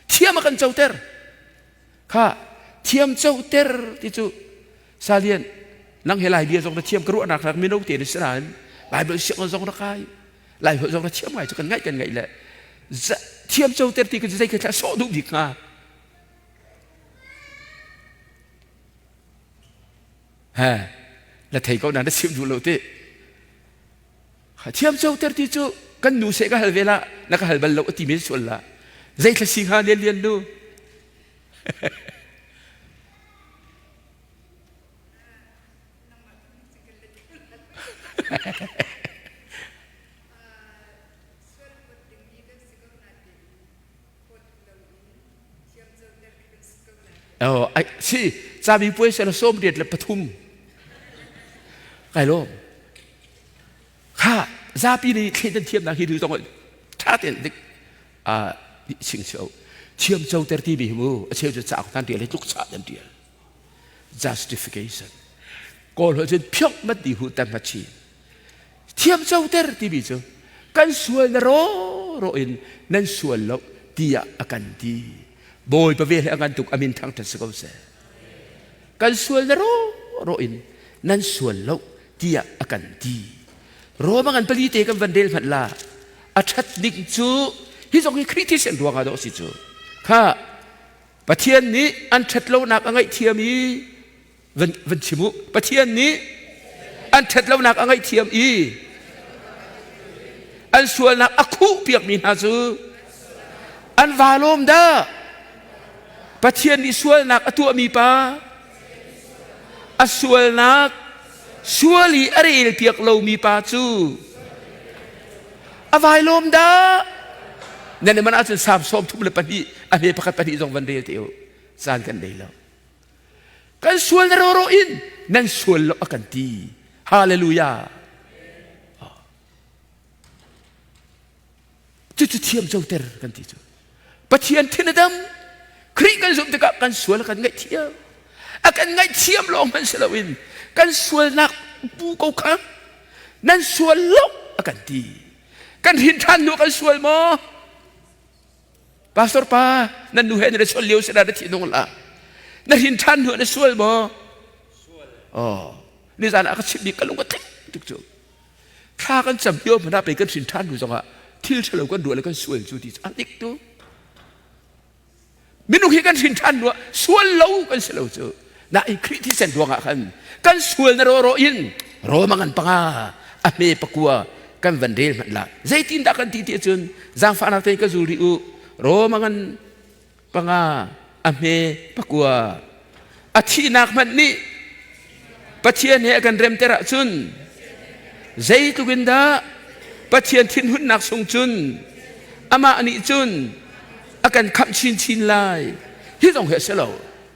thiam a kan coter. Kha thiam coter ti cu Salian, nang he Lai bia zong na thiam ka ruahnak rak mino te na si nain Bible sianginn zong na kai Lai holh zong na thiam ngai cu kan ngaih kan ngaih le thiam coter ti ka zei ka thla sawh duh bik hnga he na thei ko na na chim duh lo ti thiam coter ti cu kan nu seh ka hal ve la na ka hal bal lo ti men sual la zei thla si hnga lian lian nu Oh, ai, si, cabi puai se la som riat le pathum. Kai lom. Kha, zapi nih thleidan thiamnak hi du zong tha ten dik a ching cheu. Thiam cho ter ti mi mu, a cheu cu cauk tan tial tluk cha tan tial. Justification. Kawl ho cun phiok mat di hu tam ma chi. Thiam cho ter ti mi cu kan sual na ro ro in nan sual lo tiah a kan ti. Bawipa ve le a ngan tuk amin thang ṭhat si ko seh. Kan sual na ro ro in nan sual lo tiah a kan ti. Roma ngan pali te kan van rel hmanh la. A ṭhat ning cu hi zong hi Khrih thisen ruangah dawh si cu. Kha Pathian nih an ṭhat lonak a ngaihthiam i van, van chim u. Pathian nih an ṭhat lonak a ngaihthiam i an sualnak a khuh piakmi hna cu an vaa lawm dah. Pathian nih sualnak a tuahmi pa a sualnak sual i a rel piak lomi pa cu a vai lawm dah. Nan man ahcun Salm 32 a hme pakhat pahnih zong van rel te u. Caan kan nei lo. Kan sual na roro in nan sual lo a kan ti. Hallelujah. Cucu thiam coter kan ti cu. Pathian thin a dam. Khrih kan zumh tikah kan sual a kan ngaihthiam. A kan ngaihthiam lawng hmanh si loin kan sualnak bu ko kha nan sual lo a kan ti. Kan hrin ṭhan hnu kan sual maw? Pastor pa, nan nu he na sual lio sila na thi nung la. Na hrin ṭhan hnu na sual maw? Oh, nizan ah ka chimmi ka lung a tling tuk cu. Thla kan cam lio hmanh ah pei kan hrin ṭhan hnu zongah thil ṭhalo kan ruah le kan sual cu ti cu a dik tu. Minung hi kan hrin ṭhan hnu ah sual lo kan si lo cu. Nain Khrih thisen ruangah khan kan sual na rawro in Roma ngan panga a hme pakua kan van rel hmanh la. Zeitin dah kan ti ti ahcun zaangfahnak tein ka zul rih u. Roma ngan panga a hme pakua a thihnak hmanh nih Pathian he a kan remter ahcun zeitluk in dah Pathian thinhunnak sung cun amah nih cun a kan khamh chinchin lai. Hi zong hi a si lo.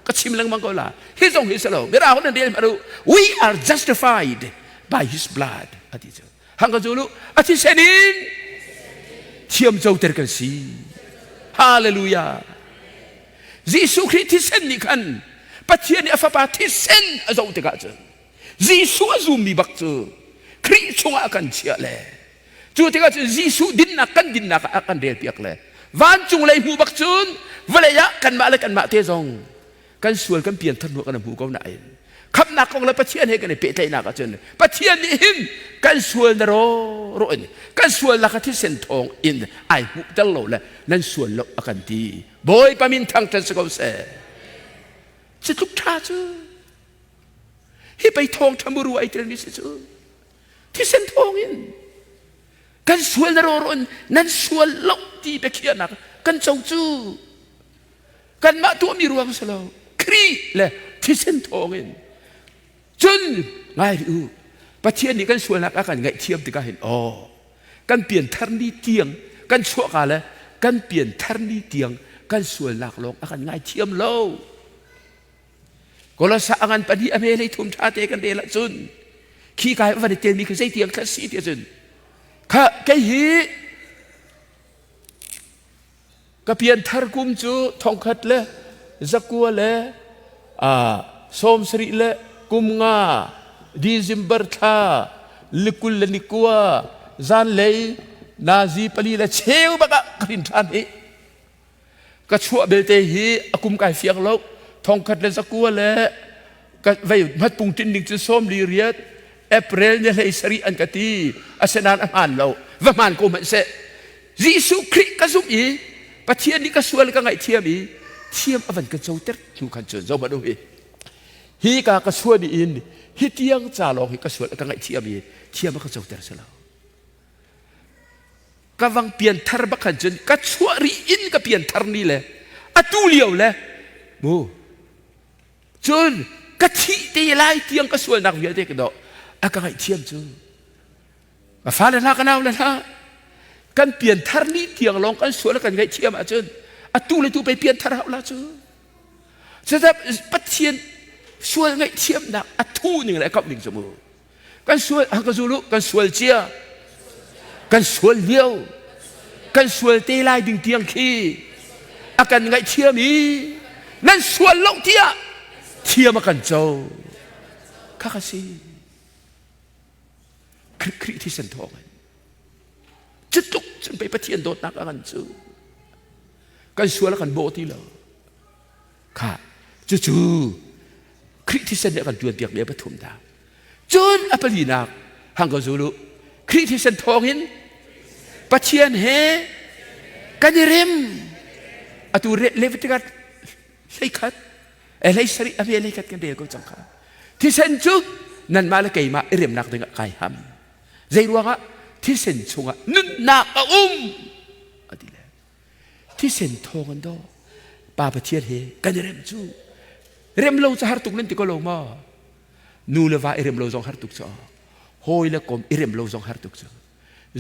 Ka chim lengmang ko la. Hi zong hi a si lo. Mirang nan rel hmanh u. We are justified by his blood. A ti cu. Hang ka zulu a thisen in thiam coter kan si. Hallelujah. Jesuh Khrih thisen nih khan Pathian nih a fapa thisen a zoh tikah cun Jesuh a zummi bak cu Khrih chungah a kan chiah le cu tikah cun Jesuh dinnak kan dinnak ah a kan relpiak le vancung lei hmu bak cun vawlei ah kanmah le kanmah te zong kan sual kan pianthar hnu kan hmu ko nain. Khamhnak kong le Pathian he kan i pehtlaihnak ahcun Pathian nih hin kan sual na ro ro in kan sualnak kha thisen thawng in ai hmuhter lo le nan sual lo a kan ti. Bawipa min thangṭhat si ko seh. Cu tluk ṭha cu hi pei thawngṭha muru ai telmi si cu thisen thawng in kan sual na ro ro in nan sual lo ti biakhiahnak kan co cu kanmah tuahmi ruang si lo Khrih le thisen thawngin cun ngai rih u Pathian nih kan sualnak a kan ngaihthiam tikah hin aw kan pianthar ni tiang kan chuahka le kan pianthar ni tiang kan sualnak lawng a kan ngaithiam lo Kolosa a ngan pahnih a hme hlei thum ṭha te kan rel ahcun khi kai van i telmi khi zei tiang thla si ti ahcun kha kei hi Ka pianthar kum cu thongkhat le zakua le 70 le kum nga December thla likul le nikua zanlei nazi pali le cheu bak ah ka hrin ṭhan hi. Ka chuah belte hi a kum kai fiang lo thongkhat le zakua le ka vei hmatpung tin ning cu 48 April ni hlei sarih an ka ti asinain a hmaan lo va hmaan ko hmanh seh Jesuh Khrih ka zumh i Pathian nih ka sual ka ngaihthiam i thiam a van ka coter hnu khan cun zoh hmanh u hi hi ka ka sual in hi tiang ca lawng hi ka sual ka ngaihthiam i thiam a ka coter si lo ka vang pian thar bak khan cun ka chuah ri in ka pian thar ni le atu lio le mu cun ka thih te lai tiang ka sualnak vialte ka doh a ka ngaihthiam cu Ka fale hna ka nau le hna kan pianthar ni tiang lawng kan sual kan ngaihthiam ahcun atu le tu pei pianthar hau la cu. Cucaah Pathian sual ngaihthiamnak a thu ning le a kauh ning cu mu. Kan sual ka zulu kan sual cia kan sual lio kan sual te lai ding tiang khi a kan ngaihthiam i nan sual lo tiah thiam a kan co kha ka si. Khrih thisen thawng in cu tluk cun pei Pathian dawtnak a ngan cu kan sual a kan bawh ti lo kha cucu Khrih thisen nih a kan tuan piak mi a pathum ta cun a palinak hang ko zulu Khrih thisen thawng in Pathian he kan i rem atu Leviticus hleikhat hlei sarih a ve hlei khat kan rel ko cang kha thisen cu nanmah le keimah i remnak dingah kai ham zei ruangah thisen chungah nunnak a um a ti le thisen thawng an do pa pathian he kan i rem cu rem lo cu har tuk nan ti ko lo maw nu le va i rem lo zong har tuk cu hawi le kom i rem lo zong har tuk cu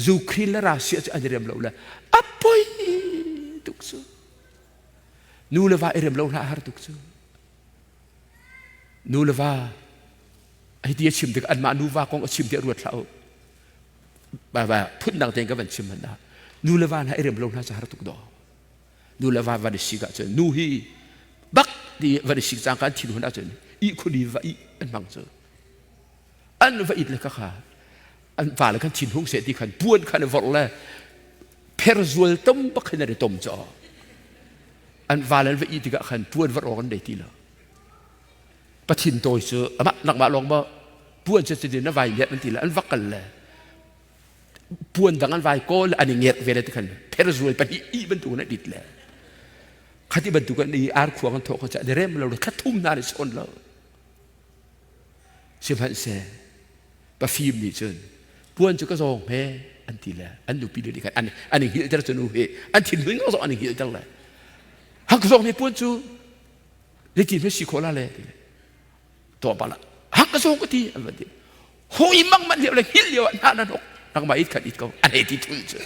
zu khrin le rasia cu an i rem lo le a poi tuk cu Nu le va i rem lo hlah har tuk cu. Nu le va hiti a chim tik anmah nuva kong a chim tiah ruat hlah u. Ba ba phun dang tein ka van chim hmanh ah nu le va hna i rem lo hna cu har tuk daw. Nu le va van i sik ahcun nu hi bak ti van i sik cangka an thin hun ahcun ihkhun i va ih an hmang cu. An va it le ka kha an va le khan thin hung seh ti khan puan khan i vorh le pherzual tom bak khin an i tom caw an val an va i tikah khan puan va rawk an nei ti lo pathin tawi cu amah nakmah lawng maw puan cu cutin na vai nget an ti le an va kal le puan dang an vai kawl an i nget ve le ti khan pherzual pahnih i bantuk in a dit le khati bantuk an i ar khuang an thawk kha ca rem lo le khathum hna ni sawn lo sihmanhseh pafim nih cun puan cu ka zawng he an ti le an nupi nih khan an i hngilhter cu nu hi an thinhun ngak zong an i hngilhter le hak zawng nih puan cu zeitin hme si khawh la le ti le to bala hak ka zawng ka ti an van ti hoi mang man lio le hngilh lio ah hna nan ok nangmah it khan it ko an hei ti thul cu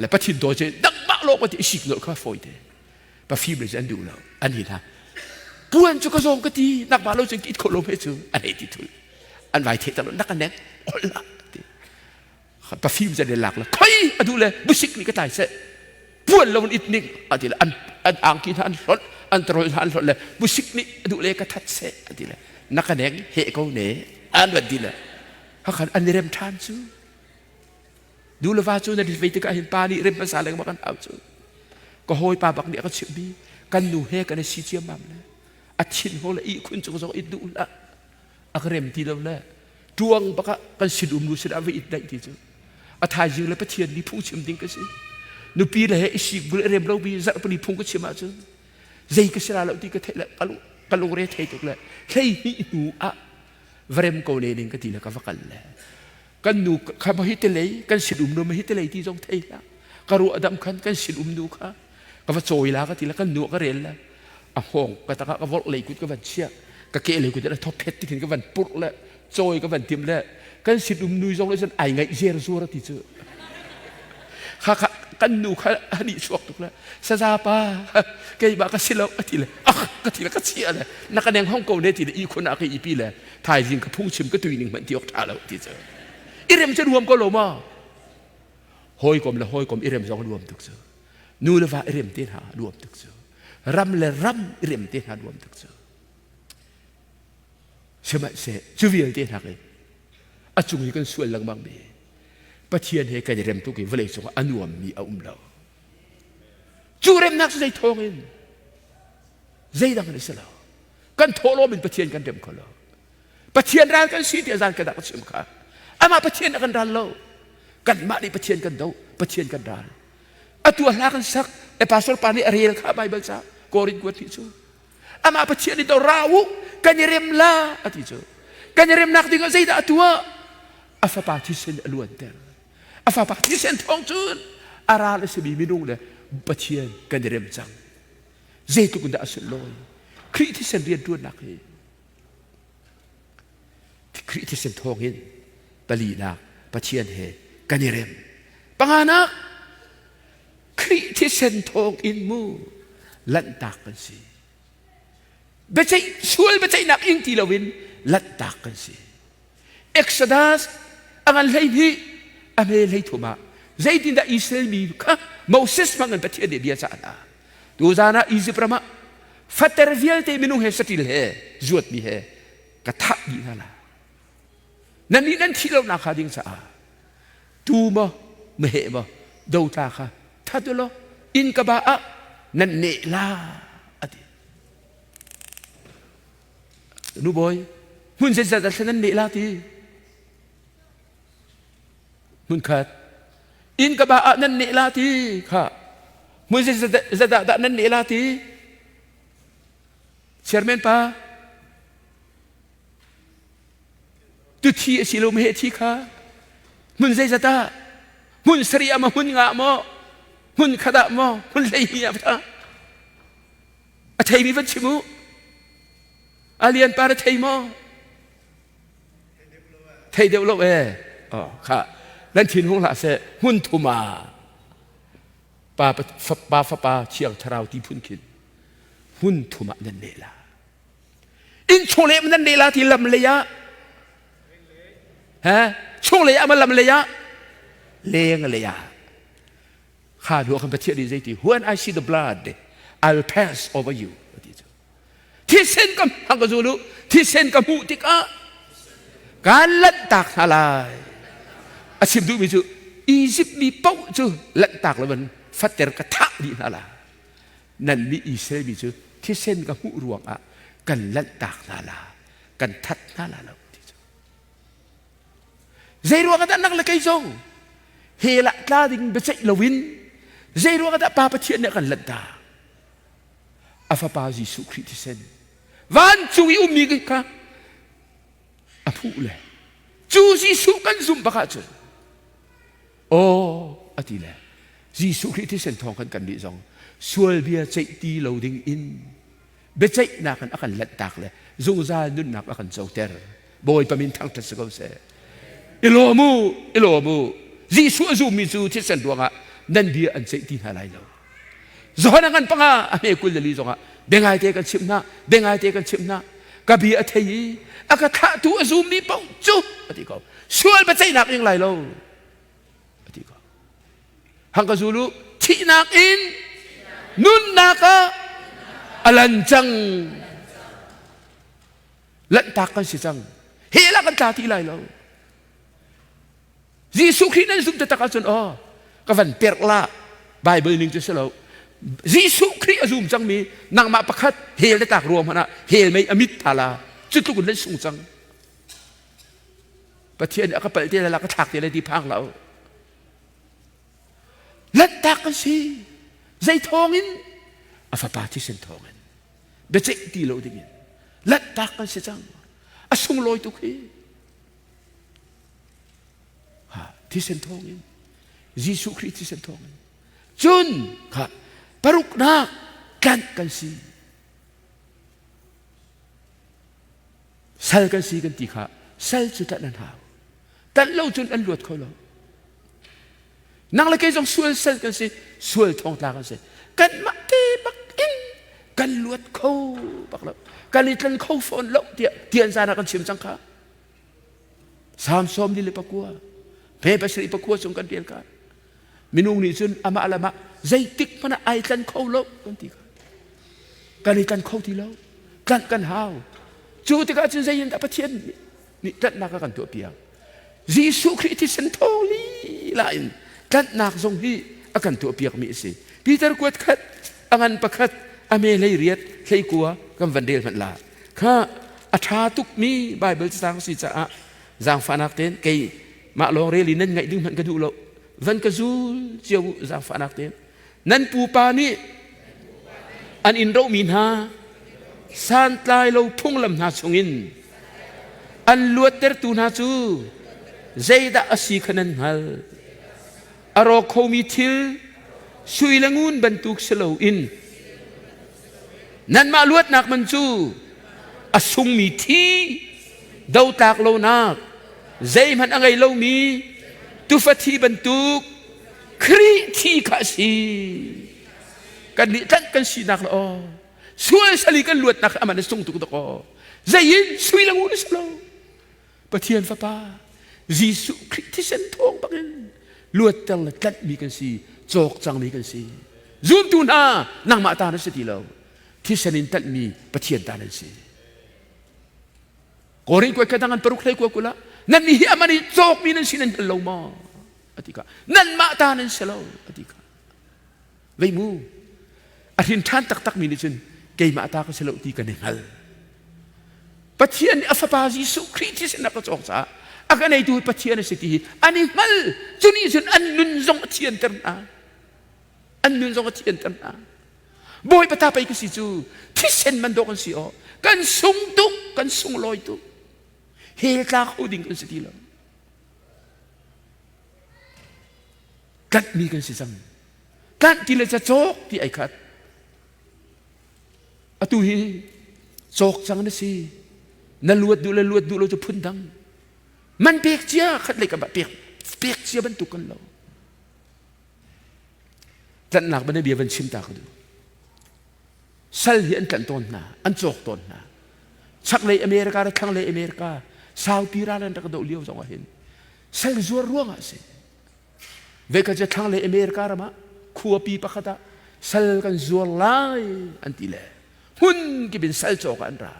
le pathin daw cu nangmah lawng ka ti sik nolh kha fawi te pafim le cu an duh lo an hi hna puan cu ka zawng ka ti nangmah lo cun it khawh lo hme cu an hei ti thul an vai theh lo nak nek ol la ti pafim zan lak la khoi adu le busik ni ka tai se puan lo it ning ati le an an angki hna an hlot an trol hna an hlot le busik ni adu le ka that se ati le naka neng he ko ne an van ti le hakhan an rem than cu nu le va cu na vei tikah hin pa nih rem hmasa lengmang kan hau cu ka hawipa bak nih a ka chimhmi kan nu he kan i si ciammam le a thin ho le ihkhun cung zong it duh hlah. A ka rem ti lo le tuang bak ah kan sin um nu sinah va it daih ti cu. A thaizing le Pathian nih phungchim ding ka si. Nupi le he i sik bul rem lo bi zarh pali phung ka chim ahcun zei ka si la lo ti ka theih le ka lungre thei tuk le hlei hnih hnu ah va rem ko ne ning ka ti le ka va kal le kan nu kha ma hi te lei kan sin um nu ma hi te lei ti zong thei hlah ka ruah dam khan kan sin um nu kha ka va cawi la ka ti le kan nu ka rel le a hngawng ka takah ka vorh lei kut ka van chiah ka ke lei kut le thok phet ti khin ka van purh le cawi ka van tim le kan sin um nu zong le cun ai ngaih zer zuar ti cu kha kha kan nu kha ani chuak tuk le saza pa keimah ka si lo a ti le ah ka ti le ka chia le na ka neng hong ko ne ti le i khun ah ka ipi le thaizing ka phungchim ka tui ning hmanh ti ok tha lo ti cu i rem cu nuam ko lo ma hawikom le hawikom i rem zong nuam tuk cu nu le va i rem te hna nuam tuk cu ram le ram i rem te hna nuam tuk cu sihmanhseh cu vialte hna in a cung i kan sual lengmang mi Pathian he kan i rem tuk i vawlei cungah a nuammi a um lo cu remnak cu zei thawng in zeidang in a si lo kan thawhlawm in Pathian kan rem kho lo Pathian ral kan si tiah zan ka dak chim kha amah Pathian a kan ral lo kanmah nih Pathian kan do Pathian kan ral atu a hla kan sak e pastor pa nih a rel kha Bible ca Korin kuat ti cu amah Pathian nih do ra u kan i rem la a ti cu kan i remnak ding ah zeidah a tuah a fapa thisen a luanter a fapa thisen thawng cun a ral a simi minung le Pathian kan i rem cang zeitluk in dah a sunlawi Khrih thisen rianṭuannak hi Khrih thisen thawngin palinak Pathian he kan i rem. Panganak Khrih thisen thawngin mu lanhtak kan si. Biaceih sual biaceihnak ing ti loin lanhtak kan si. Exodus a ngan 12 a hme 13 ah zeitindah Israel mi kha Moses hmang in Pathian nih bia cah hna. Tuzan ah Egypt ram ah fater vialte minung he saṭil he zuatmi he ka thah dih hna lai. Nannih nan thih lonak hnga ding caah tu maw meheh maw dotla kha that u law inn ka ba ah nan neh la a ti. Nu bawi hmun zeizat ah nan neh la ti. Hmun khat inn ka ba ah nan neh la ti kha hmun zeizat ah dah nan neh la ti. Chairman pa tu thi a si lo meheh thi kha hmun zeizat ah hmun sarih ah maw hmun nga maw hmun khat ah maw hmun 12 ah a theimi van chim u a lian pa na thei maw thei deuh lo e oh kha nan thin hung hlah seh hmun thum ah pa pa fapa thiang thlarau ti phun khin hmun thum ah nan neh la inn chung leh nan neh la ti lam lei ah he chung lei ah ma lam lei ah leng lei ah kha hnu kan Pathian nih zeiti when I see the blood I will pass over you ti cu thisen ka hang ka zulu thisen ka hmuh tikah kaan lanhtak hna lai a chim duhmi cu Egypt mi paoh cu lanhtak lo in fater ka thah dih hna lai nan nih Israel mi cu thisen ka hmuh ruangah kan lanhtak hna la kan that hna la lo ti cu zei ruang ah dah nang le kei zong hell ah tla ding biaceih loin zei ruang ah dah Pa Pathian nih a kan lanhtak a fapa Jesuh Khrih thisen vancung i ummi kha a phuh le cu Jesuh kan zumh bak ahcun aw a ti le Jesuh Khrih thisen thawng khan kan nih zong sual bia ceih ti lo ding in biaceihnak in a kan lanhtak le zungzal nunnak a kan coter Bawipa min thangṭhat si ko seh i lawm u i lawm u Jesuh a zummi cu thisen ruangah nan bia an ceih ti hna lai lo Johan a ngan panga a hme 24 zongah biangaite kan chimh hna biangaite kan chimh hna ka bia a thei i a ka thlahtu a zummi paoh cu a ti ko sual biaceihnak ing lai lo a ti ko hang ka zulu thihnak in nunnak ah a lan cang lanhtak kan si cang hell ah kan tla ti lai lo Jesuh Khrih nan zumh taktak ahcun aw ka van perh la Bible ning cu si lo Jesuh Khrih a zum cangmi nangmah pakhat hell na tlak ruang hmanh ah hell mei a mit tha la cu tluk in nan sung cang. Pathian nih a ka palh te la ka thlak te lai ti phang hlah u. Lanhtak kan si. Zei thawngin? A fapa thisen thawngin. Biaceih ti lo dingin. Lanhtak kan si cang. A sunglawi tuk hi. Ha, thisen thawngin. Jesuh Khrih thisen thawngin. Cun kha paruknak tlanh kan si. Sal kan si kan ti kha sal cu tlanh an hau. Tlanh lo cun an luat kho lo. Nang le kei zong sual sal kan si, sual thongtla kan si. Kanmah te bak in kan luat kho bak lo. Kan i tlan kho fawn lo tiah tian zan ah kan chim cang kha. Salm 49, pe 74 chung kan rel ka. Minung nih cun amah le amah zeitik hmanh ah ai tlan kho lo kan ti kha. Kan i tlan kho ti lo. Tlanh kan hau. Cu tikah cun zei in dah Pathian nih tlanhnak a kan tuahpiak? Jesuh Khrih thisen thawng lila in tlanhnak zong hi a kan tuahpiakmi a si. Peter kuat khat, a ngan pakhat, a me hlei riat, hlei kua kan van rel hmanh la. Kha a ṭha tukmi Baibal cacang si caah zaangfahnak tein kei mah lawng rel i nan ngaih ding hmanh ka duh lo. Van ka zul cio u zaangfahnak tein. Nan pupa nih an in rohmi hna santlai lo phunglam hna chungin an luattertu hna cu zeidah a si kha nan hngalh. A rawk khomi thil sui le ngun bantuk si loin nanmah luatnak man cu a sungmi thi dotlak lonak zeihmanh a ngei lomi tufa thi bantuk Khrih thi kha a si. Kan nih tlanh kan sinak le aw sual sali kan luatnak aman a sung tuk dak aw zei in sui le ngun si lo Pathian fapa Jesuh Khrih thisen thawng bakin luatter le tlanhmi kan si cawk cangmi kan si zumtu hna nangmah ta na si ti lo thisen in tlanhmi Pathian ta nan si Korin kuai kadang an paruk hlei kua kula nan nih hi aman i cawkmi nan si nan hngal lo maw a ti kha nanmah ta nan si lo a ti kha vei mu a hrin ṭhan taktakmi nih cun keimah ta ka si lo ti kan i hngal Pathian nih a fapa Jesuh Khrih thisen a ka cawk caah a ka neitu Pathian a si ti hi an i hngal cu nih cun an nun zong a thianter hna an nun zong a thianter hna Bawipa ta pei ka si cu thisen man dawh kan si aw kan sung tuk kan sunglawi tuk hell tla kho ding kan si ti lo Tlanhmi kan si cang. Tlanh ti le cawk ti ai khat. Atu hi cawk cang na si. Na luat duh le luat duh lo cu phun dang. Man pek cia khat lei kam ah pek pek cia bantuk kan lo. Tlanhnak ban bia van chim ta ka duh. Sal hi an tlanh tawn hna, an cawk tawn hna. Chaklei America le thlanglei America saupi ral an rak doh lio zong ah hin sal zuar ruangah a si. Veikhat cu thlanglei America ram ah khuapi pakhat ah sal kan zuar lai an ti le hmun kip in sal cawk ah an ra.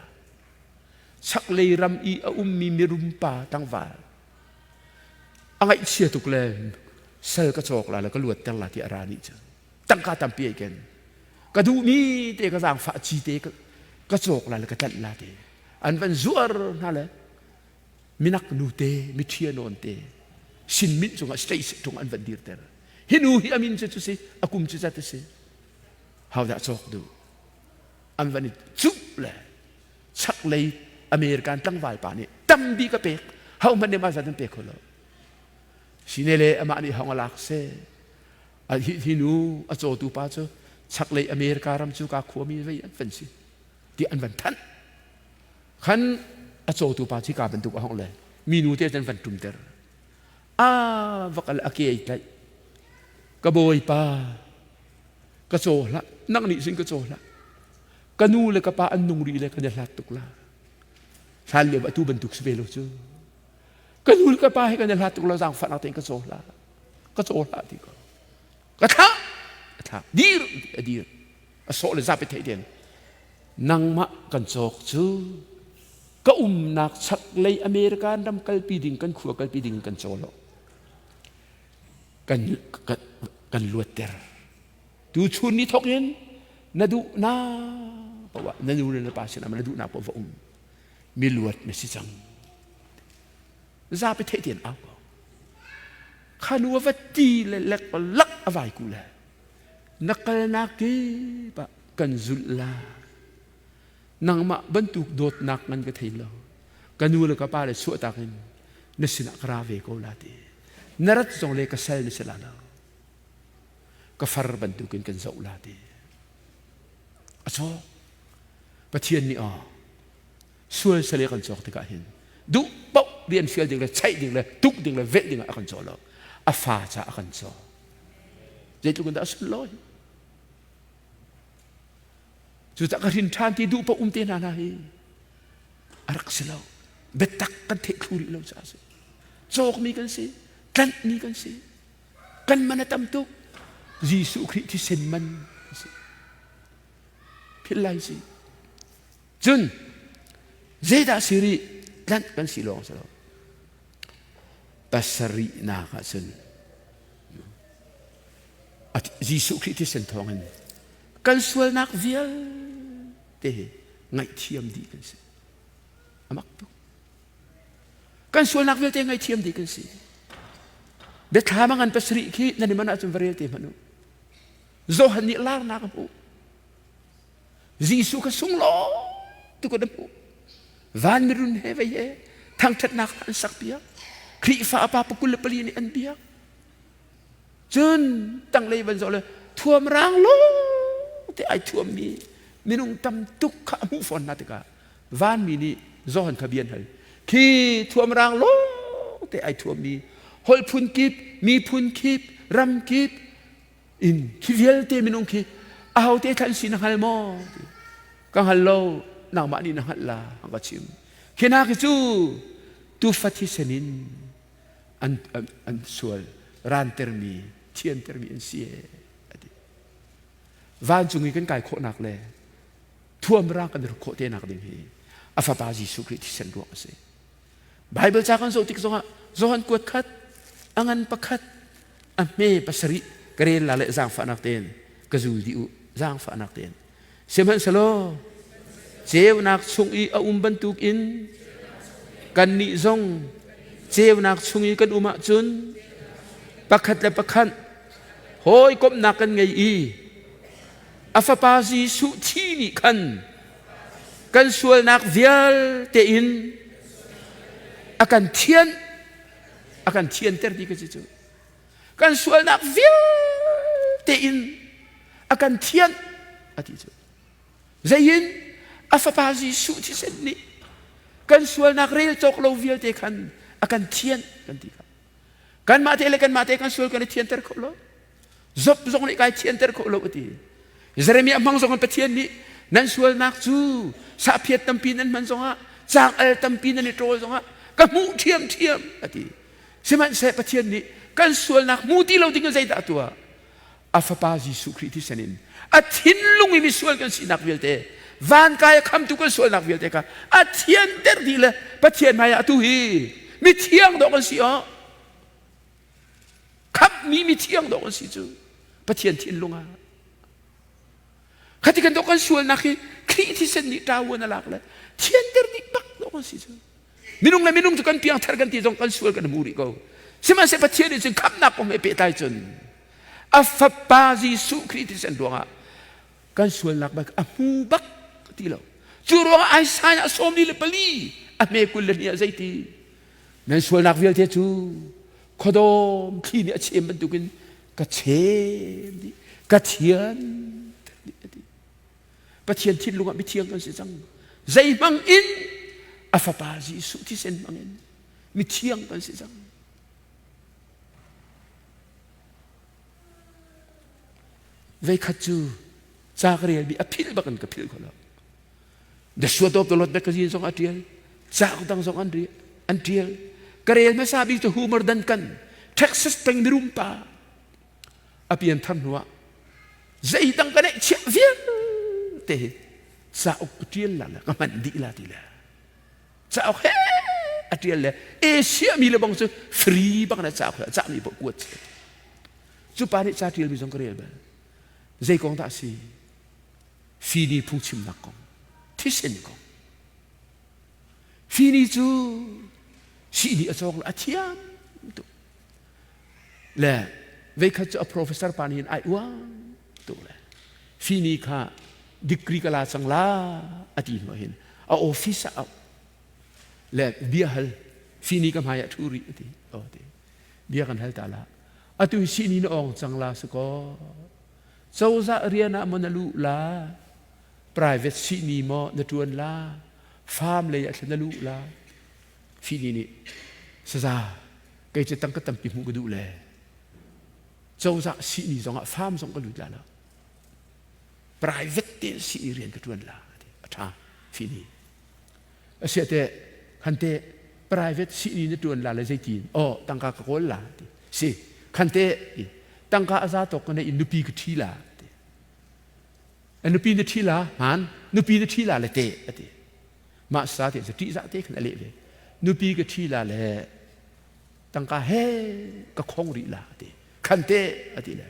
Chaklei ram i a ummi mirum pa tlangval a ngaihchia tuk le sal ka cawk la le ka luatter la ti a ra nih cu tangka tampi ai ken ka duhmi te ka zaangfah ci te ka cawk la le ka tlanh la te an van zuar hna le minak nute miṭhia nawn te sinminh cungah state cung an van dirter hi nu hi a min cu cu si a kum cu zat a si hodah cawk duh an van i cuh le chaklei American tlangval pa nih tam bik a pek ho hmanh nih mah zat an pe kho lo sine le amah nih hong a lak se hi, hi nu a cawtu pa cu chaklei America ram cu ka khuami vei an van si ti an van thanh Khan a cawtu pa cu hika bantuk a hong le minu te cun van ṭumter. A va kal a ke ai tlaih. Ka bawipa, ka caw hlah, nang nih cun ka caw hlah. Ka nu le ka pa an nung rih le kan i hlat tuk la. Hlan lio atu bantuk si ve lo cu. Ka nu le ka pa he kan i hlat tuk lo zaangfahnak tein ka caw hlah. Ka caw hlah ti ko. Ka thlah. A thlah. Dir a dir. A sawh le zapi theih den. Nangmah kan cawk cu ka umnak chaklei American ram kalpi ding kan khua kalpi ding kan caw lo. Kan, kan, kan luatter. Tu chun ni thok in na duhnak poah na nu le na pa sinah na duhnak poah va um. Mi luat na si cang. Zapi theih tein au ko. Kha nu a va ti le lek lak a vai ku le na kalnak kip ah kan zulh la. Nangmah bantuk dawtnak ngan ka thei lo. Ka nu le ka pa le chuahtak in na sinah ka ra ve ko la ti. Na rat zong le ka sal na si la lo. Ka far bantukin kan zoh la ti. A cawk. Pathian nih aw sual sale kan cawk tikah hin duh paoh rian fial ding le chaih ding le tuk ding le velh ding ah a kan caw lo. A fa ca a kan caw. Zeitluk in dah a sunlawi. Cucaah ka hrin ṭhan ti duh paoh um te hna hna hi a rak si lo. Biatak kan theih thlu rih lo caah a si. Cawkmi kan si, tlanhmi kan si. Kan man a tam tuk. Jesuh Khrih thisen man a si. Philh lai si. Cun zeidah si rih tlanh kan si lawng si lo. Pasarihnak ah cun Jesuh Khrih thisen thawngin kan sualnak vialte hi ngaihthiam dih kan si. A mak tuk. Kan sualnak vialte ngaihthiam dih kan si. Biathlam a ngan pasarih khi nan i man ahcun va rel te hmanh u. Johan nih larnak a hmuh. Jesuh kha sunglaw tuk in a hmuh. Van mirun he vei he thangṭhatnak an sak piak. Khrihfa pa pakul le pali nih an biak. Cun tanglei van zoh le thuam rang lawng te ai thuammi minung tam tuk kha a hmuh fawn hna tikah vanmi nih Johan kha bia an hal. Khi thuam rang lawng te ai thuammi holh phun kip, miphun kip, ram kip in khi vialte minung khi ahote thlan si na hngal maw? Ka hngal lo, nangmah nih na hngalh la, an ka chim. Khi hna khi cu tufa thisen in an, an, an sual rantermi thiantermi an si a ti vancung i kan kai khawhnak le thuamrang kan rak khawh te nak ding hi a fapa Jesuh Khrih thisen ruang a si Bible ca kan zoh tik zongah Johan kuat khat a ngan pakhat a hme pasarih ka rel la le zaangfahnak tein ka zul dih u zaangfahnak tein Sihmanhsehlaw ceunak chung i a um bantukin kannih zong ceunak chung i kan um ahcun pakhat le pakhat hawikomhnak kan ngei i a fapa Jesuh thi nih khan kan sualnak vialte in a kan thianh a kan thianter ti ka si cu kan sualnak vialte in a kan thianh a ti cu zeiin a fapa Jesuh thisen nih kan sualnak rel cawk lo vialte khan a kan thianh kan ti kha kanmah te le kanmah te kan sual kan i thianter kho lo Job zong nih kai thianter kho lo a ti Jeremiah hmang zong in Pathian nih nan sualnak cu sahphiat tampi nan hman zongah cang al tampi nan i ṭawl zongah ka hmuh ṭhiamṭhiam a ti Sihmanhseh Pathian nih kan sualnak hmu ti lo ding in zeidah a tuah? A fapa Jesuh Khrih thisen in a thinlung i misual kan sinak vialte van kai a khamtu kan sualnak vialte kha a thianter dih le Pathian hmaiah atu hi mithiang dawh kan si awh khamhmi mithiang dawh kan si cu Pathian thinlung ah khati kan dawh kan sualnak hi Khrih thisen nih ṭavuan a lak le thianter dih bak dawh kan si cu Minung le minung cu kan piangthar kan ti zong kan sual kan hmu rih ko. Sihmanhsehlaw Pathian nih cun khamhnak kong he pehtlai cun a fapa Jesuh Khrih thisen ruangah kan sualnak bak a hmu bak ti lo. Cu ruangah Isaiah 44 a hme 22 ah zeiti nan sualnak vialte cu khuadawm thli nih a chem bantukin ka chem dih ka thian dih a ti. Pathian thinlung ah mithiang kan si cang. Zei hmang in a fapa Jesuh thisen hmang in mithiang kan si cang. Veikhat cu ca ka relmi a philh bak in ka philh kho lo. The Sword of the Lord magazine zong a ṭial. Cauk dang zong an an ṭial. Ka rel hmasa bik cu Homer Duncan, Texas peng mirum pa. A pianthar hnuah zeidang ka neihchiah vialte hi cauk ka ṭial la le ka hman dih la ti le cauk he a ṭial le Asia mi le bang cu free bak na cauk he a cahmi paoh kuat si cu pa nih ca ṭialmi zong ka rel bal zei kong dah a si fini phungchimnak kong thisen kong fini cu. Sihni a cawk a thiam tuk. Le veikhat cu a professor pa nih ai uang tuk le fini kha degree ka la cang la a ti hnu hin a office ah le bia hal fini ka hmai ah thu rih a ti o ti bia kan hal ta la atu hi sihni na ong cang la siko cozah rian ah maw na luh la private sihni maw na tuan la farm lei ah na luh la fini nih saza kei cu tangka tampi hmuh ka duh le cozah sihni zong ah farm zong ka lut la lo private te sihni rian ka tuan la a tha fini asia te khan te private sihni na tuan la le zeitin oh tangka ka kawl la ti si khan te tangka aza tok ka nei nupi ka thi la ti nupi na thi la man nupi na thi la le te ati mah sa te cu ṭihzah te khan a leh ve nupi ka ṭhi la le tangka he ka khong rih la ati khan te ati le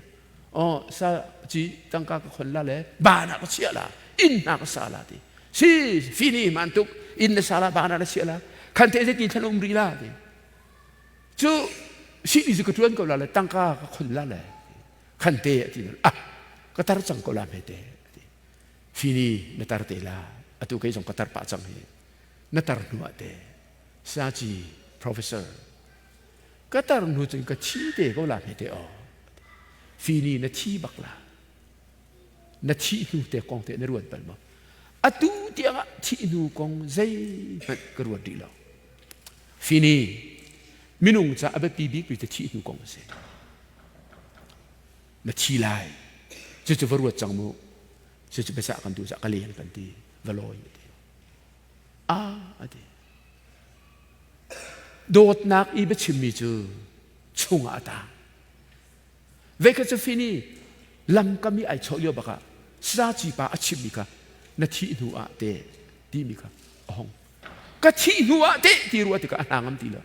oh sa ci tangka ka khon la le ba na ka chia la inn na ka sa la ti si fini man tuk inn na sa la ba na na chia la khan te ti thlan um rih la ti cu si ni cu ka tuan ko la le tangka ka khon la le khan te ati ah ka tar cang ko la me te Fini na tar te la atu kei zong ka tar pah cang hi na tar hnu ah te saci professor ka tar hnu cun ka thi te ko la hme te o fini na thi bak la na thi hnu te kong te na ruat bal maw atu tiang ah thi hnu kong zeihmanh ka ruat rih lo fini minung ca a biapi bik mi te thi hnu kong a si na thi lai cucu va ruat cang mu cucu biasa kan tu ka leng kan ti va lawi ti a ati dawtnak i biachimmi cu chungah a tang veikhat cu fini lamkam i ai chawh lio bakah saci pa a chimmi kha na thih hnu ah te timi kha a hong ka thih hnu ah te ti ruah tikah a hna ngam ti lo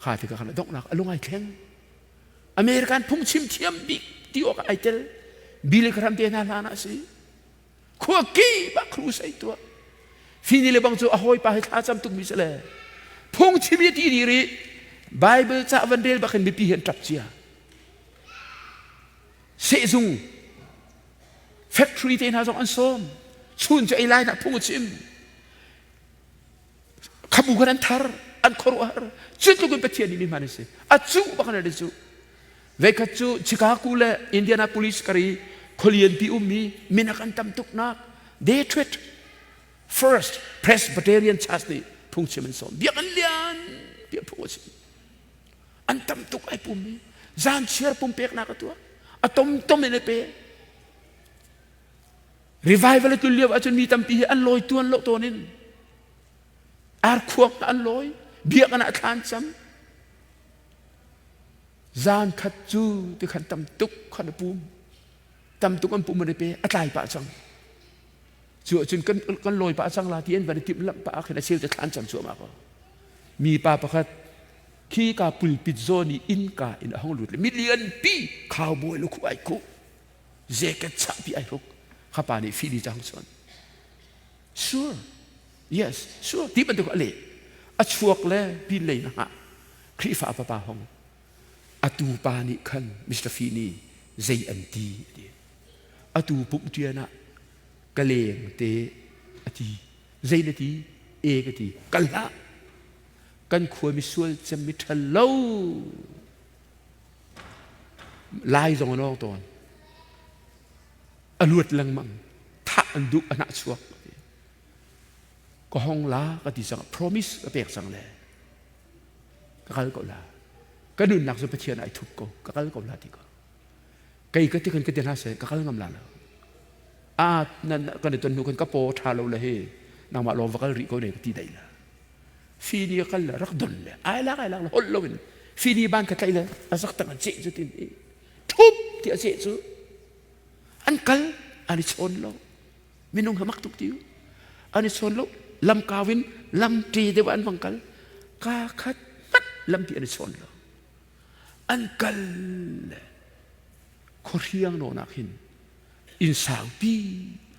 kha tikah khan donghnak a lung ai thleng American phungchim thiam bik ti awk ai tel. Billy Graham te hna hlan ah si. Khua ki bak crusade tuah. Fini le bang cu a hawipa he thla cam tuk mi si le. Phungchim i ti diri Bible ca van rel bak in mipi hi an ṭap cia. Sehzung factory te hna zong an sawm. Chun cu ei lai nak phung a chim. Khabu kan an thar an khuaruahhar cu tluk in Pathian nih mi hman a si a cuh bak an cu veikhat cu Chicago le Indianapolis kar i khualianpi ummi minak an tam tuknak Detroit First Presbyterian Church nih phungchim an sawm biakinn lian piah phung a chim an tam tuk ai pummi zan chiar pumpeknak a tuah a tom tom in a pe Revival a tlun lio ahcun mi tampi hi an lawi tuan lo tawn in arkhuang an lawi biakinn ah thlan cam zan khat cu ti khan tam tuk khan a pum tam tuk an pum an i pe a tlai pah cang cu ahcun kan kan lawi pah cang la ti an van i timh lamh pah ah khin a cheu te thlan cam cuahmah ko mi pa pakhat khi ka pulpit zawn i innka in a hong lut le mi lianpi cowboy lu ai khuh Jacket chahpi ai hruk kha pa nih fili cang chuan sure yes sure ti bantuk a leh a chuak le pin lei na hngah Khrihfa papa hong atu pa nih khan Mr. Fini zei an ti ti atu pumh ṭian ah ka leng te a ti zei na ti e ka ti kal hlah kan khua mi sual cem mi ṭhal lo Lai zong an awng tawn. A luat lengmang. Thah an duh a hnah chuak. Ka hong la ka ti cang. Promise ka pek cang le. Ka kal ko la. Ka nunnak cu Pathian ai thup ko. Ka kal ko la ti ko. Kei ka ti kan ka ti hna seh ka kal ngam la lo. A nan kan i ton hnu kan ka paw tha lo le hi nangmah lawng va kal rih ko ne ka ti dai la. Fini a kal le rak don le ai lak ai lak le holh loin fini ban ka tlaih le a zak tang an ceh cu tin i thup ti a ceh cu an kal an i chawn lo minung ha mak tuk tiu an i chawn lo lam kau in lam ṭe deuh an vang kal ka khat hmat lam ti an i chawn lo an kal le khuahriang nawn ah khin inn saupi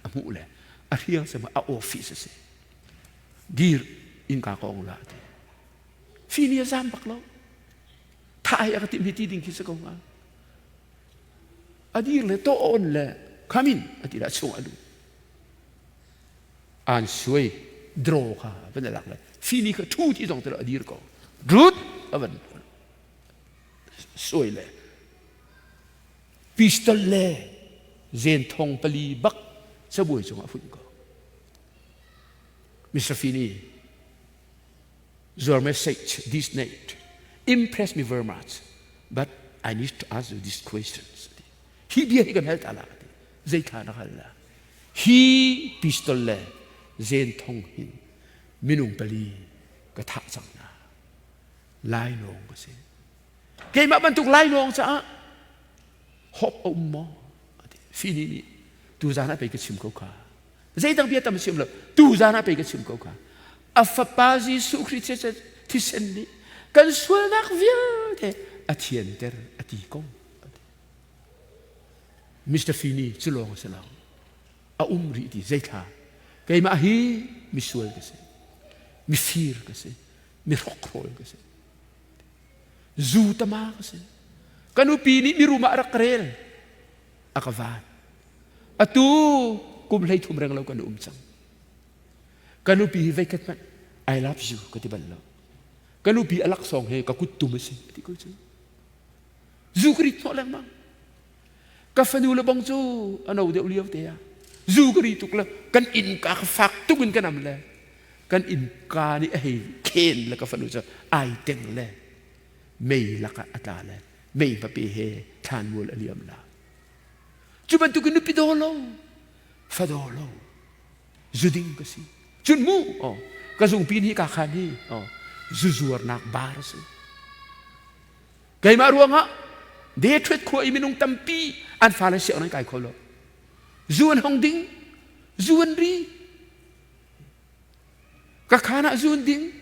a hmuh le a hriang sem a office a si dir innka ka ong la ti. Fini a zam bak lo. Thah hi a ka timh hi ti ding khi si ko hnga. A dir le to on le come in a ti le chung a lut. An suai draw kha van a lak le fini kha thu ti zong te a dir ko. Drut a van suai le pistol le zen thong pali bak cabuai cungah funh ko. Mr. Fini, your message this night impressed me very much, but I need to ask you these questions. Hi bia hi kan hal ta la zei thla na hal la hi pistol le zen thong hin minung pali ka thah cang na lai lawng ka si keimah bantuk lai lawng caah hop a um maw fini nih tu zan ah pei ka chim ko kha Zeidang bia tam chim lo. Tu zan ah pei ka chim ko kha. A fapa Jesuh Khrist thisen nih kan sualnak vialte a thianter a ti ko. Mr. Fini cu lawng a si lo. A um rih ti zeithla. Keimah hi misual ka si. Mifir ka si. Mihrokhrawl ka si. Zu tama ka si. Ka nupi nih mirum ah rak ka rel. A ka van. Atu kum 13 reng lo kan um cang. Ka nupi hi veikhat hmanh I love you ka ti bal lo. Ka nupi a laksawng he ka kut tum a si ti ko cu. Zu ka rit hnawh lengmang. Ka fanu le bang cu a no deuh lio te ah zu ka ri tuk le kan innka ka fak tuk in kan am le kan innka nih a hei khen le ka fanu cu ai teng le mei lakah a tla le mei hmape he thlanmual a liam la. Cu bantuk in nupi daw lo, fa daw lo, zuding ka si. Cun mu, oh, ka zungpi hi ka khan hi, oh, zu zuarnak bar a si. Keimah ruangah Detroit khua i minung tampi an fale sianginn an kai kho lo. Zu an hong ding, zu an ri. Ka khan ah zu an ding,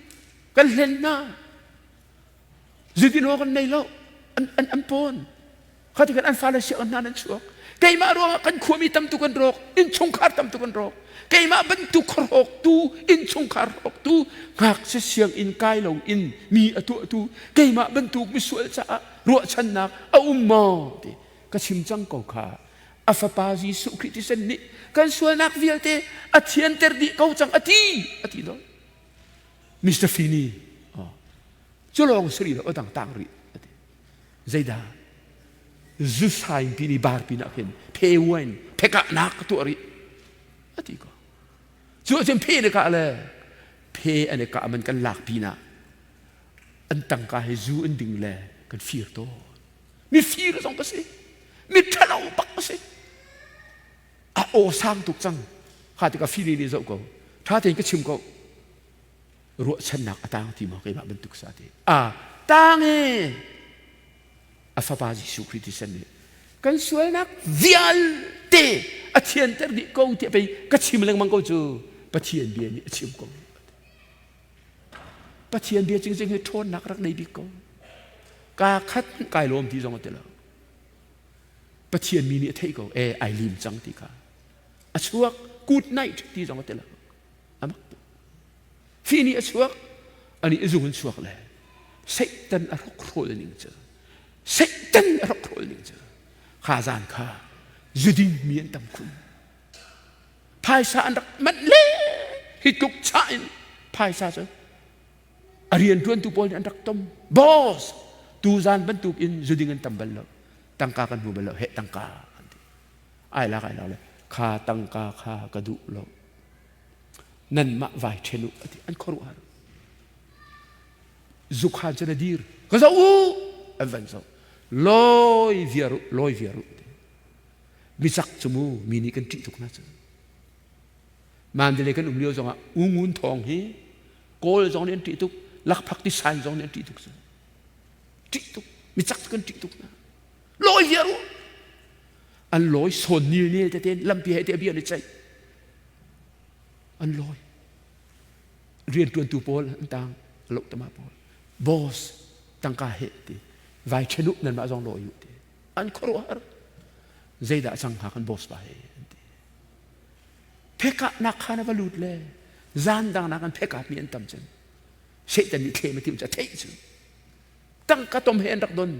kan hlen hna. Zudin awk an nei lo, an, an, an pawn. Kha ti khan an fale sianginn hna nan chuak. Keimah ruangah kan khuami tam tuk an rawk, innchungkhar tam tuk an rawk. Keimah bantuk khuarawktu, innchungkhar rawktu, ngakchia sianginn kai lo in mi a tuahtu, keimah bantuk misual caah ruahchannak a um maw ti ka chim cang ko kha. A fapa Jesuh Khrih thisen nih kan sualnak vialte a thianter dih ko cang a ti, a ti lo. Mr. Finney, oh, cu lawng si rih lo, a dang tang rih. A ti. Zeidah? Zu saing pin i bar pin ah khin phe wine phekahnak ka tuah rih. A ti ko. Cu ahcun phe ne kah le phe an i kah man kan lak pin ah an tangka he zu an ding le kan fir tawn. Mi fir zong ka si. Mi ṭhalo bak ka si. A aw sang tuk cang. Kha tikah fili nih zoh ko. Ṭha tein ka chim ko. Ruahchannak a tang ti maw keimah bantuk sa ti. A tang e a fapa Jesuh Khrih thisen nih kan sualnak vialte a thianter dih ko tiah pei ka chim lengmang ko cu Pathian bia nih a chim ko. Pathian bia cingcing hi ṭhawnnak rak nei bik ko. Ka khat kai lawm ti zong a ti lo. Pathian mi nih a theih ko e ai lim cang ti kha. A chuak good night ti zong a ti lo. Amak Fi nih a chuak ani a zung in chuak le Satan a hrokhrol ning cu Satan a hrokhrol ning cu kha zan kha zuding mi an tam khun phaisa an rak manh le hi tluk chah in phaisa cu a rian ṭuantu pawl nih an rak tom boss tu zan bantuk in zuding an tam bal lo tangka kan hmu bal lo heh tangka an ti ai lak ai lak le kha tangka kha ka duh lo nanmah vai ṭhen u ati an khuaruahhar zukhan cun a dir ka zoh u an van zoh lawi viar u lawi viar u micak cu mu mi nih kan ṭih tuk hna cu Mandalay kan um lio zongah ungun thawng hi kawl zong nih an ṭih tuk lakphak ti san zong nih an ṭih tuk cu ṭih tuk micak cu kan ṭih tuk hna lawi viar u an lawi sawn nil nil tete lampi he te bia an i ceih an lawi rianṭuantu pawl an tang lo tama pawl boss tangka he ti vai ṭhen u nanmah zong lawi u ti an khuaruahhar zeidah cang hnga kan boss pa he an ti phekah nak kha na va lut le zan dang nak an phekah mi an tam cun. Satan nih thlem a timh cu a theih cu. Tangka tom he an rak don.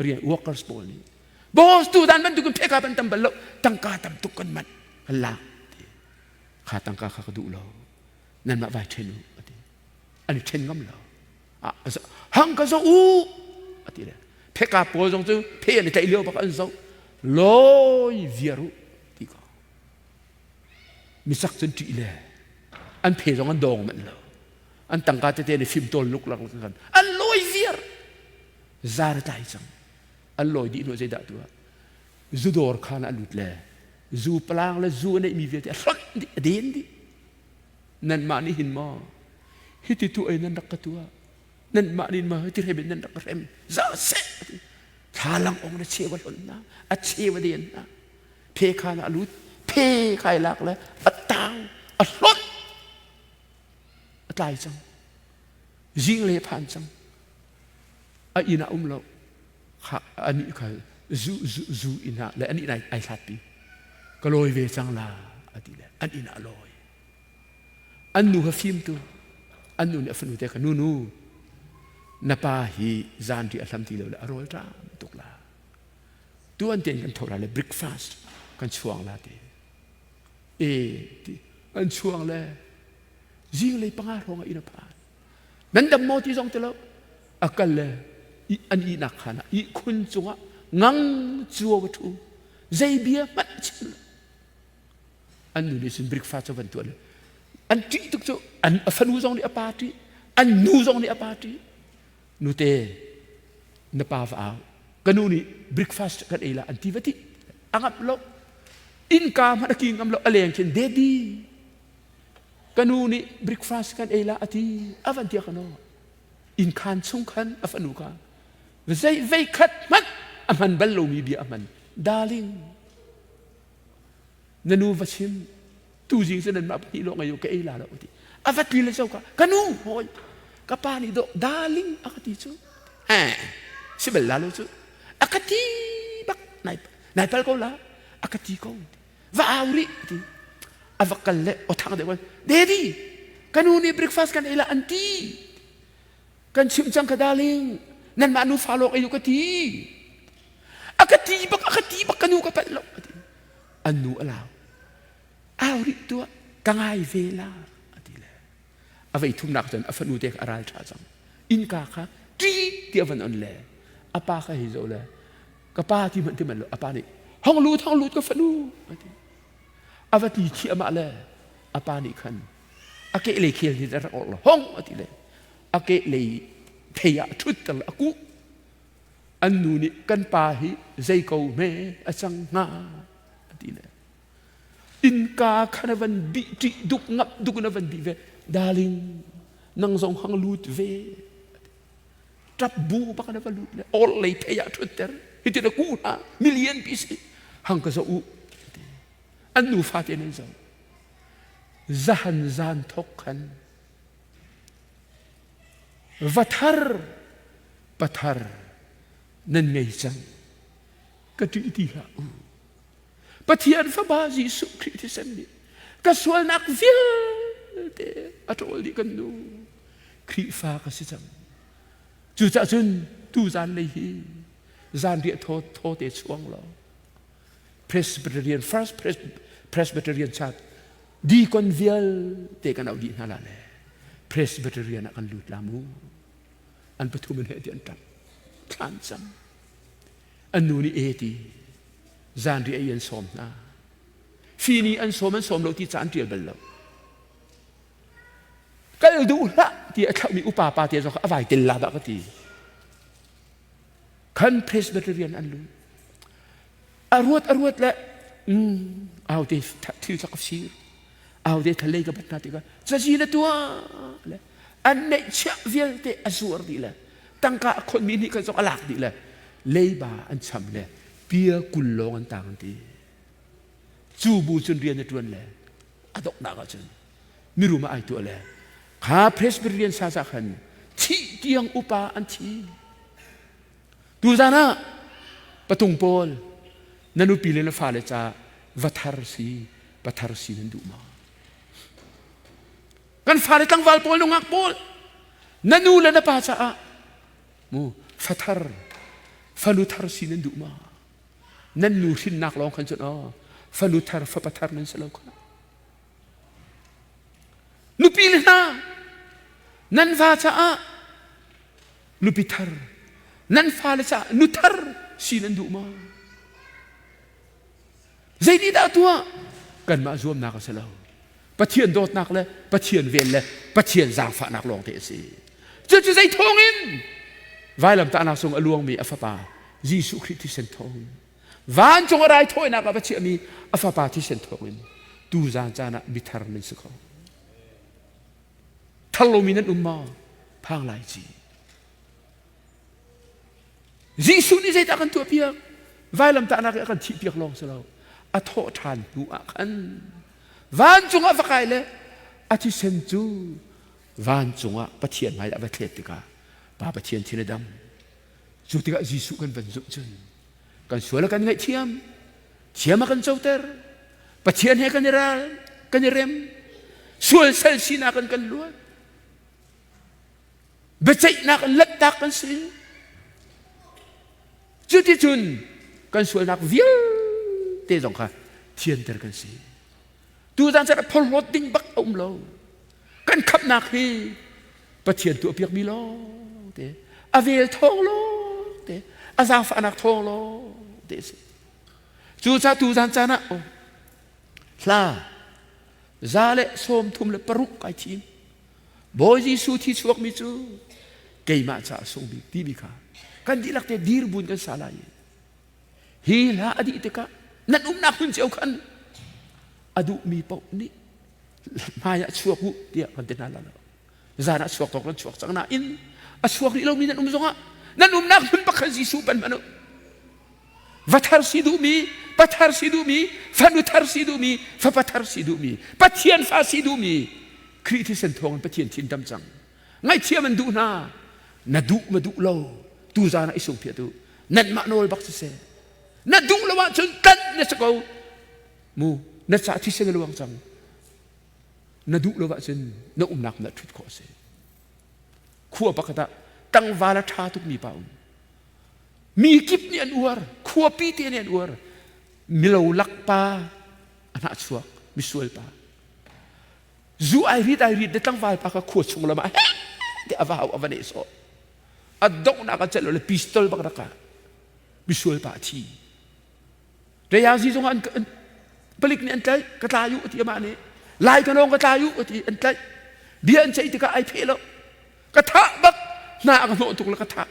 Rian workers pawl nih. Boss tu dan bantukin pheka ban tam bal lo. Tangka tam tuk kan manh. Kan lak. Kha tangka kha ka duh lo. Nanmah vai ṭhen u ati. An i ṭhen ngam lo. Hang ka zoh u ati le. Pheka pawl zong cu phe an i tlaih lio bak an zoh. Lawi viar u ti ko. Misak cun ṭih le an phe zong an dawng manh lo. An tangka tete an i fimtawl luklak kan an lawi viar. Zar a tlai cang. An lawi dih hnu zeidah tuah. Zu dawr khan a lut le zu palang le zu a neihmi vialte a hlonh dih, a den dih. Nanmah nih hin maw hiti tu ei nan rak ka tuah. Nanmah nih maw hiti hrem in nan rak ka hrem. Za seh thlalang ong na cheu a hlonh hna, a cheu a den hna. Phe khan a lut, phe khai lak le a tang, a hlonh, a tlai cang. Zing le phan cang. A inn ah um lo. Kha anih kha zu zu zu inn ah le an inn ai hlatpi. Ka lawi ve cang la a ti le an inn ah lawi. An nu kha fimtu. An nu nih a fanu te kha nu nu na pa hi zanri a hlam ti lo le a rawl ṭam tuk la. Tuan tein kan tho la le breakfast kan chuang la ti. E ti an chuang le zinglei panga hrawng ah inn a phan. Nan dam maw ti zong ti lo. A kal le an ihnak khan ah ihkhun cungah ngang cuo a ṭhu. Zei bia hmanh a chim lo. An nu nih cun breakfast cu van tuah le an ṭih tuk cu an a fanu zong nih a pa ṭih an nu zong nih a pa ṭih. Nute na pa va au ka nu nih breakfast kan ei la an ti va ti a ngamh lo innka hmanh a ki ngam lo a leng khin daddy ka nu nih breakfast kan ei la a ti a van tia ka no inn khan chung khan a fanu kha zei vei khat hmanh a hman bal lomi bia a hman darling na nu va chim tuzing cu nanmah pahnih lawng ei u ka ei la lo ti a va tli le zo ka ka nu hawi ka pa nih dawh darling a ka ti cu eh si bal la lo cu a ka ti bak nai nai pal ko la a ka ti ko va au rih ti a va kal le o thang deuh daddy ka nu nih breakfast kan ei la an ti kan chimh cang ka darling nanmah nu fa lawng ei u ka ti a ka ti bak a ka ti bak ka nu ka palh lo an nu a lau au rih tuah ka ngai ve la a ti le a vei thumnak cun a fanu te kha a ral ṭha cang innka kha ṭi ti a van on le a pa kha hei zoh le ka pa ti hmanh ti manh lo a pa nih hong lut hong lut ka fanu a ti a va ti khi amah le a pa nih khan a ke lei khel hin a rak orh lo hong a ti le a ke lei phei ah ṭhut ter le a kuh an nu nih kan pa hi zei ko hme a cang hnga a ti le innka khan a van bih ṭih duk ngap duk in a van bih ve darling nang zong hang lut ve ṭap bu bak in a va lut le or lei phei ah ṭhut ter hitin a kuh hna million pi si hang ka zoh u an nu fate nan zoh zahan zan thok khan va thar pathar nan ngei cang ka ṭih ti hlah u Pathian Fapa Jesuh Khrih thisen nih ka sualnak vialte a ṭawl dih kan nu Khrihfa ka si cang cucaah cun tu zan lei hi zanriah thaw thaw te chuang law Presbyterian First Presbyterian Church deacon vialte kan auh dih hna la le Presbyterian ah kan lut la mu an pathum in he ti an ṭap thlan cam an nu nih e ti zanriah ei an sawm hna fini an sawm an sawm lo ti ca an ṭial bal lo kal duh hlah ti a thlauhmi upa pa te zong a vai tel la dah ka ti khan Presbyterian an lu a ruat a ruat le au te thil sak ka sir au te thalei ka bat hna tikah cazi na tuah le an neihchiah vialte a zuar dih le tangka a khonmi nih khan zong a lak dih le leiba an cham le pia 20 lawng an tang ti cu bu cun rian a ṭuan le a donghnak ah cun mirum ah ai tuah le kha Presbyterian sa sa khan thih tiang upa an thi tuzan ah patung pawl na nupi le na fale ca va thar si pathar si nan duh ma kan fale tlangval pawl nungak pawl. Na nu le na pa caah mu fathar fanu thar si nan duh ma? Nan nu hrinnak lawng khan cun aw fanu thar fapa thar nan si lo kha. Nupi le hna nan va caah nupi thar nan fale caah nu thar si nan duh ma? Zei dah tuah? Kanmah zuamnak a si lo. Pathian dawtnak le Pathian vel le Pathian zaangfahnak lawng te a si. Cucu zei thawngin? Vailamtahnak sung a luangmi a fapa Jesuh Khrih thisen thawngin vancung a raithawinak ah va chiahmi a fapa thisen thawngin tu zan caan ah mithar nan si kho. Thar lomi nan um maw? Phang lai ci. Jesuh nih zeidah kan tuahpiak? Vailamtahnak i a kan thihpiak lawng si lo. A thawh ṭhan hnu ah khan vancung ah va kai le a thisen cu vancung ah Pathian hmai ah va thlet tikah Pa Pathian thin a dam. Cu tikah Jesuh kan van zumh cun kan sual a kan ngaihthiam, thiam a kan coter, Pathian he kan i ral, kan i rem, sual sal sinak in kan luat. Biaceihnak in lanhtak kan si. Cuticun kan sualnak vialte zong kha thianter kan si. Tuzan caan ah phorhlawt ding bak a um lo. Kan khamhnak hi Pathian tuahpiakmi lawng te, a vel thawng lawng te, a zaangfahnak thawng lawng te a si. Cucaah tuzan caan ah oh, hla 136 kai thim. Bawi Jesuh thi chuakmi cu keimah caah sung bik timi kha kan dihlak te dir buin kan sa lai. Hi hla a dih tikah nan umnak hmun cio khan a duhmi paoh nih hmai ah chuak u tiah kan ti hna la lo. Zan ah chuak tawk nan chuak cang nain a chuak rih lomi nan um zongah nan umnak hmun pakhat Jesuh pan hmanh u. Va thar si duhmi, pa thar si duhmi, fanu thar si duhmi, fapa thar si duhmi, Pathian fa si duhmi, Khrih thisen thawngin Pathian thin dam cang. Ngaihthiam an duh hna. Na duh ma duh lo, tuzan ah i sungphiah tu. Nanmah nawl bak siseh. Na duh lo ahcun tlanh na si ko. Mu, na ca thisen a luang cang. Na duh lo ahcun na umnak na ṭhut khawh a si. Khua pakhat ah tlangval a ṭha tukmi pa um. Mi kip nih an uar, khuapi te nih an uar. Milo lak pa a hnah chuak, misual pa. Zu ai rit ai rit le tlangval pa kha khua chung lam ah te a va hau a va neh sawh. A donghnak a celh le pistol bak rak ah misual pa a thi. Reyazi zong an, an palik nih an tlaih, ka tlai u ti amah nih. Lai ka nawng ka tlai u ti an tlaih. Bia an ceih tikah ai pheh lo. Ka thah bak hna a ka hnawh tuk le ka thah.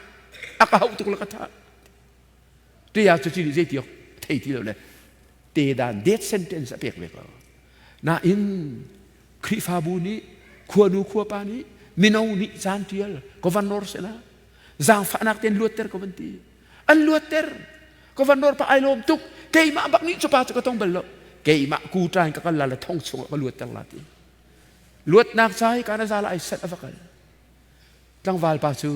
A ka hauh tuk le ka thah. Tia cu nih zei ti thei ti lo le te dan death sentence a pek ve ko. Nain Khrihfabu nih khuanu khuapa nih mino nih caan tial governor sila zaangfahnak ten luatter ko van ti. An luatter. Governor pa ai lawm tuk. Keimah bak nih cu pa cu ka tong bal lo. Keimah kuṭa in ka kal la le thong chungah ka luatter la ti. Luatnak ca hi kana zala ai sat a va kal. Tlangval pa cu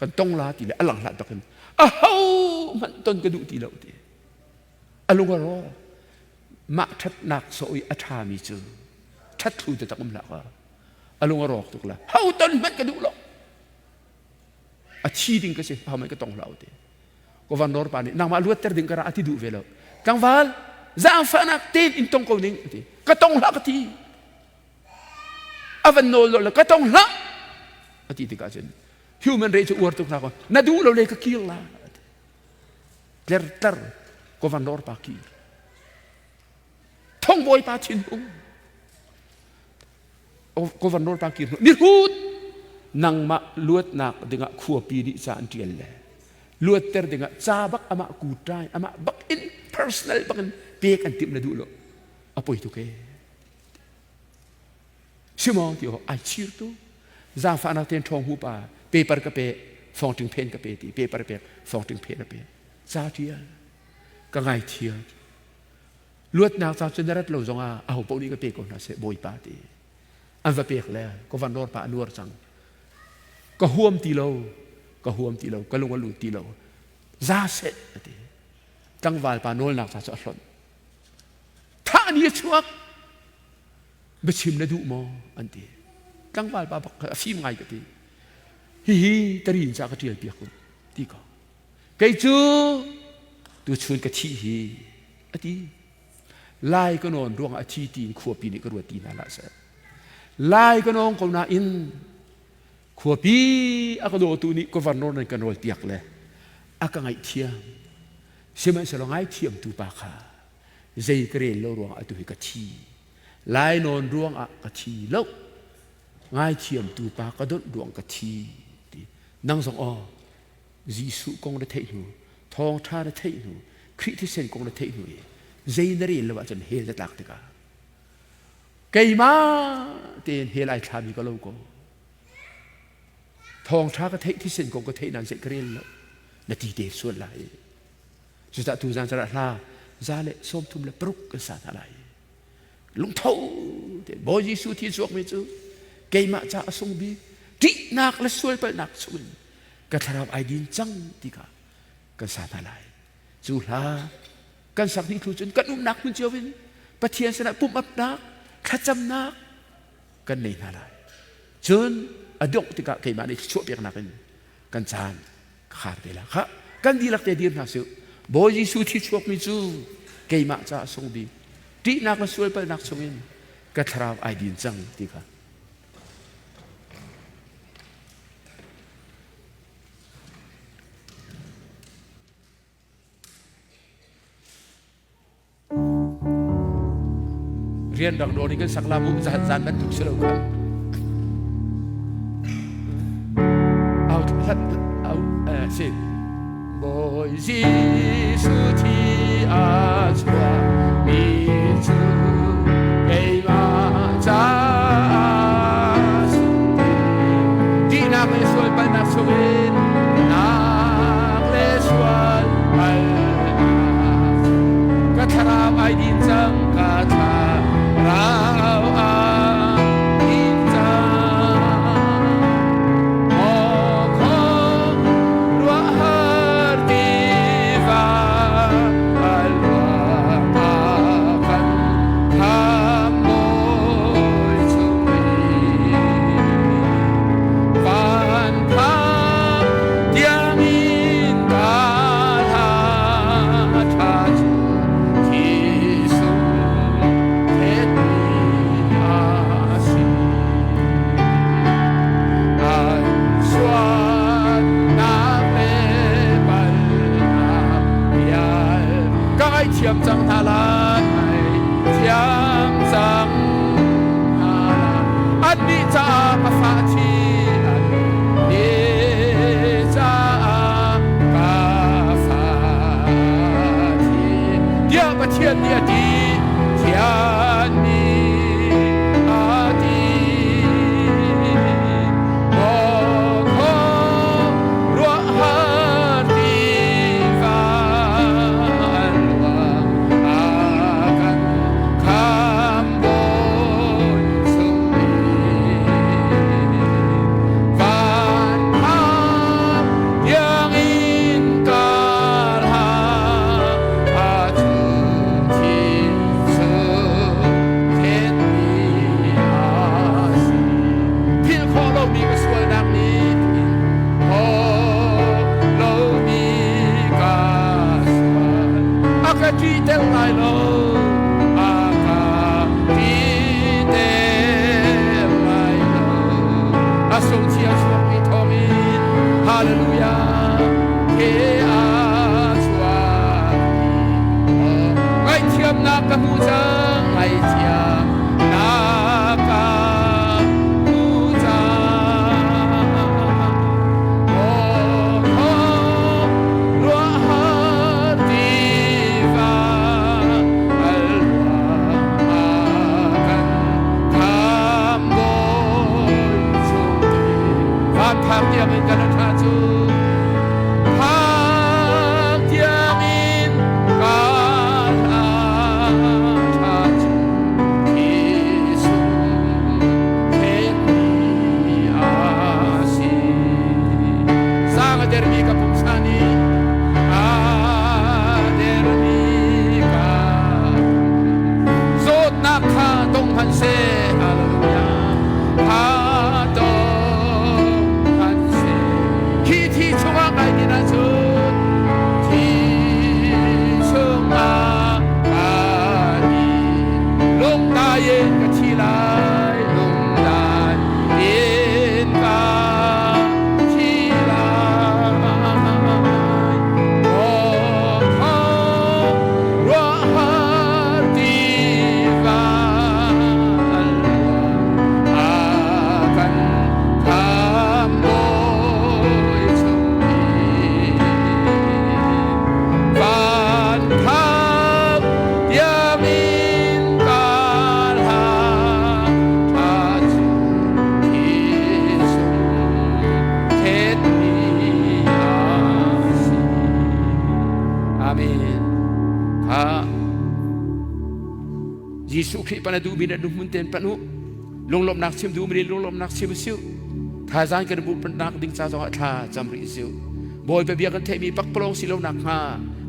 kan tong la ti le a lang hlat bakin a ho hmanh ton ka duh ti lo ti. A lung a rawk. Mah ṭhatnak sawh i a ṭhami cu ṭhat thlu te tak um hlah ka. A lung a rawk tuk la. Ho ton hmanh ka duh lo. A thi ding ka si ho hmanh ka tong hlah ti. Governor pa nih nangmah luatter ding ka ra a ti duh ve lo. Tlangval zaangfahnak tein in tong ko ning a ti. Ka tong hlah ka ti. A van nawl lo le ka tong hlah a ti tikah cun human race cu uar tuk hna ko na duh lo le ka kir la tler tler governor pa kir thongbawi pa thinhung governor pa kir mihrut nangmah luatnak dingah khuapi nih ca an ṭial le luatter dingah ca bak amah kuṭai amah bak in personal bak in pek an timh na duh lo a poi tuk e Simo ti ai chir tu zaangfahnak ten ṭhawng hu pa paper ka pe fongṭing phen ka pe ti paper pek fongṭing phen a pe ca ṭial ka ngai thiam luatnak ca cu na rat lo zongah aho paoh nih ka pe ko hna seh bawipa ti an va pek le ka van rawr pa a nuar cang ka huam ti lo ka huam ti lo ka lung a lut ti lo za seh a ti tlangval pa nawlnak ca cu a hlonh thah ni a chuak biachim na duh maw an ti tlangval pa bak a fim ngai ka ti. Hihi tarin ca ka ṭial piak u ti ko. Kei cu tuchun ka thih hi a ti. Lai ka nawn ruangah a thi tiin khuapi nih ka ruat ti hna hlah seh. Lai ka nawng ko nain khuapi a ka dawtu nih governor nan ka nawl piak le a ka ngaihthiam. Sihmanhsehlaw ngaithiamtu pa kha zei ka rel lo ruangah atu hi ka thi. Lai nawn ruangah ka thi lo. Ngaithiamtu pa ka donh ruang ka thi. Ti. Nang zong aw Jesuh kong na theih hnu, thawngṭha na theih hnu, Khrih thisen kong na theih hnu i zei na rel lo ahcun hell na tlak tikah keimah tein hell ai thlami ka lo ko. Thawngṭha ka theih thisen kong ka theih nain zei ka rel lo na ti te sual lai. Cucaah tuzan zarah hla 136 kan sa hna lai. Lungtho te Bawi Jesuh thi chuakmi cu keimah ca a sung bik ṭihnak le sualpalhnak chungin ka thlarau ai din cang ti kha kan sa hna lai. Cu hla kan sak dih thlu cun kan umnak hmun cio in Pathian sinah pumh-apnak, thlacamnak kan nei hna lai. Cun a dongh tikah keimah nih thluachuah peknak in kan caan ka khar te la. Khah kan dihlak te dir hna sih. Bawi Jesuh thi chuakmi cu keimah caah sung bik. Ṭihnak le sualpalhnak chungin ka thlarau ai din cang ti kha. Rian rak nawn in kan sak la mu zan zan bantuk si lo kha. Au hlat au si. Bawi Jesuh thi a chuah mi cu keimah caah Tihnak le sual palhnak chungin nak le sual palhnak ka thlarau ai din cang ka thlarau ai din cang Maw khong ruahhar tiva a luang a kan khambawi chung van phak tiangin ka hla ṭha cu thi sung thetmi a si. An sualnak le palhnak vial ka ngaihthiam cang hna lai, thiam cang hna lai. Annih caah ka fah thi, annih caah ka fah thi. Tiah Pathian nih a ti, Thian nih a ti. Maw ruahhar tiva luang a kan khambawi sung van phak tiangin kar ha a cu thi sung thetmi a si. Philh khawh lomi ka sualnak nih khawh lomi ka sual a ka ṭihter lai lo a ka ṭihter lai lo a sungchia chuakmi thawngin hallelujah he a chuakmi ngaihthiamnak ka hmu cang ngaihthiamnak ka hmu cang ruahhar tiva al ruang a kan khambawi chung van phak tiangin kan ṭha cu phak tiangin ka hla ṭha cu Jesuh thekmi a si. Sang a dermi ka pumsa nih a dermi ka zawtnak kha dong hmanhseh hallelujah kha dong hmanhseh. Kha Jesuh Khrih pan a duhmi le hmun ten pan u. Lunglawmhnak chim duhmi le lunglawmhnak chim siu. Thazaang kan bu nak ding ca zongah thla cam rih siu. Bawipa bia kan theihmi pakpalawng si lo nak hnga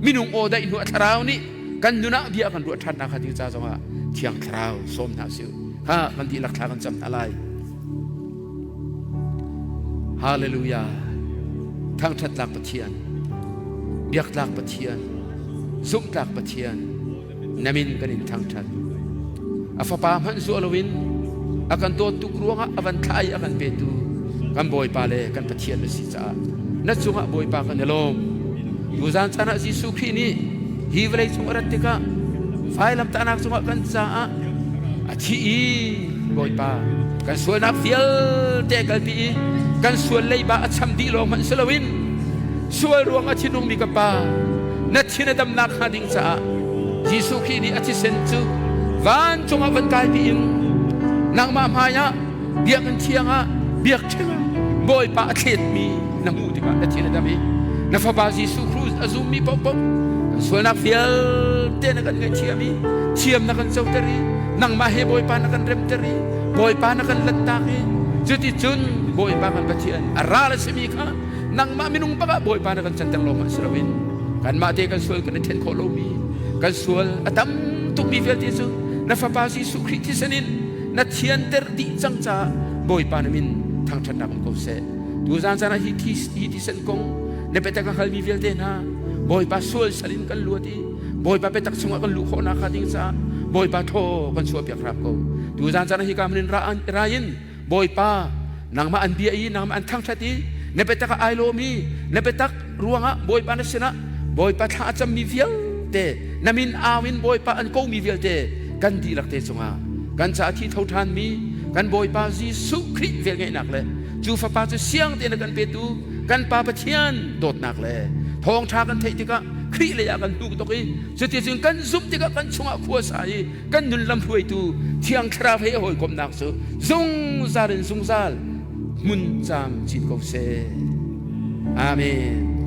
minung aw daih hnu a thlarau nih kan nun ah bia kan ruah ṭhan nak ding ca zongah thiang thlarau sawm hna siu. Ha kan dihlak thla kan cam hna lai. Hallelujah. Thangṭhattlak Pathian, biaktlak Pathian, zumhtlak Pathian, na min kan in thangṭhat. A fapa hmanh zuah loin a kan dawt tuk ruangah a van thlah i a kan petu kan Bawipa le kan Pathian na si caah na cungah Bawipa kan i lawm. Tuzaan caan ah Jesuh Khrih nih hi vawlei cung a rat tikah vailamtahnak cungah kan caah a thi i Bawipa kan sualnak vialte kalpi i kan sual leiba a cham dih lawng hmanh si loin sual ruang a thinungmi ka pa na thin a damnak hnga ding caah Jesuh Khrih nih a thisen cu vancung ah van kaipi in nangmah hmai ah biakinn thiang ah biakṭheng ah Bawipa a thletmi na hmuh tikah na thin a dam i na fapa Jesuh Christ a zummi paohpaoh kan sualnak vialte na kan ngaihthiam i thiam na kan coter i nangmah he Bawipa na kan remter i Bawipa na kan lanhtak i cuticun Bawipa kan Pathian a ral a simi kha nangmah minung bak ah Bawipa na kan canter lawng ah si loin kanmah te kan sual kan i then khawh lomi kan sual a tam tukmi vialte cu na fapa Jesuh Khrih thisen in na thianter dih cang caah Bawipa na min thangṭhatnak um ko seh. Tuzaan caan ah hi thisen kong na biatak a hngalmi vialte hna Bawipa sual sal in kan luat i Bawipa biatak chungah kan luh khawhnak hnga ding caah Bawipa thaw kan chuahpiak hram ko. Tuzaan caan ah hika hmun in ra in Bawipa nangmah an bia i nangmah an thangṭhat i na biatak ah ai lawm i na biatak ruangah Bawipa na sinah Bawipa thla a cammi vialte na min au in Bawipa an komi vialte kan dihlak te cungah kan caah thi tho ṭhanmi kan Bawipa Jesuh Khrih velngeihnak le cu fapa cu siang tein a kan petu kan Pa Pathian dawtnak le thawngṭha kan theih tikah Khrih lei ah kan hnuk tuk i cuticun kan zumh tikah kan chungah khua sa i kan nun lam hruaitu Thiang Thlarau he hawikomhnak cu zungzal in zungzal hmun caam chin ko seh. Amen.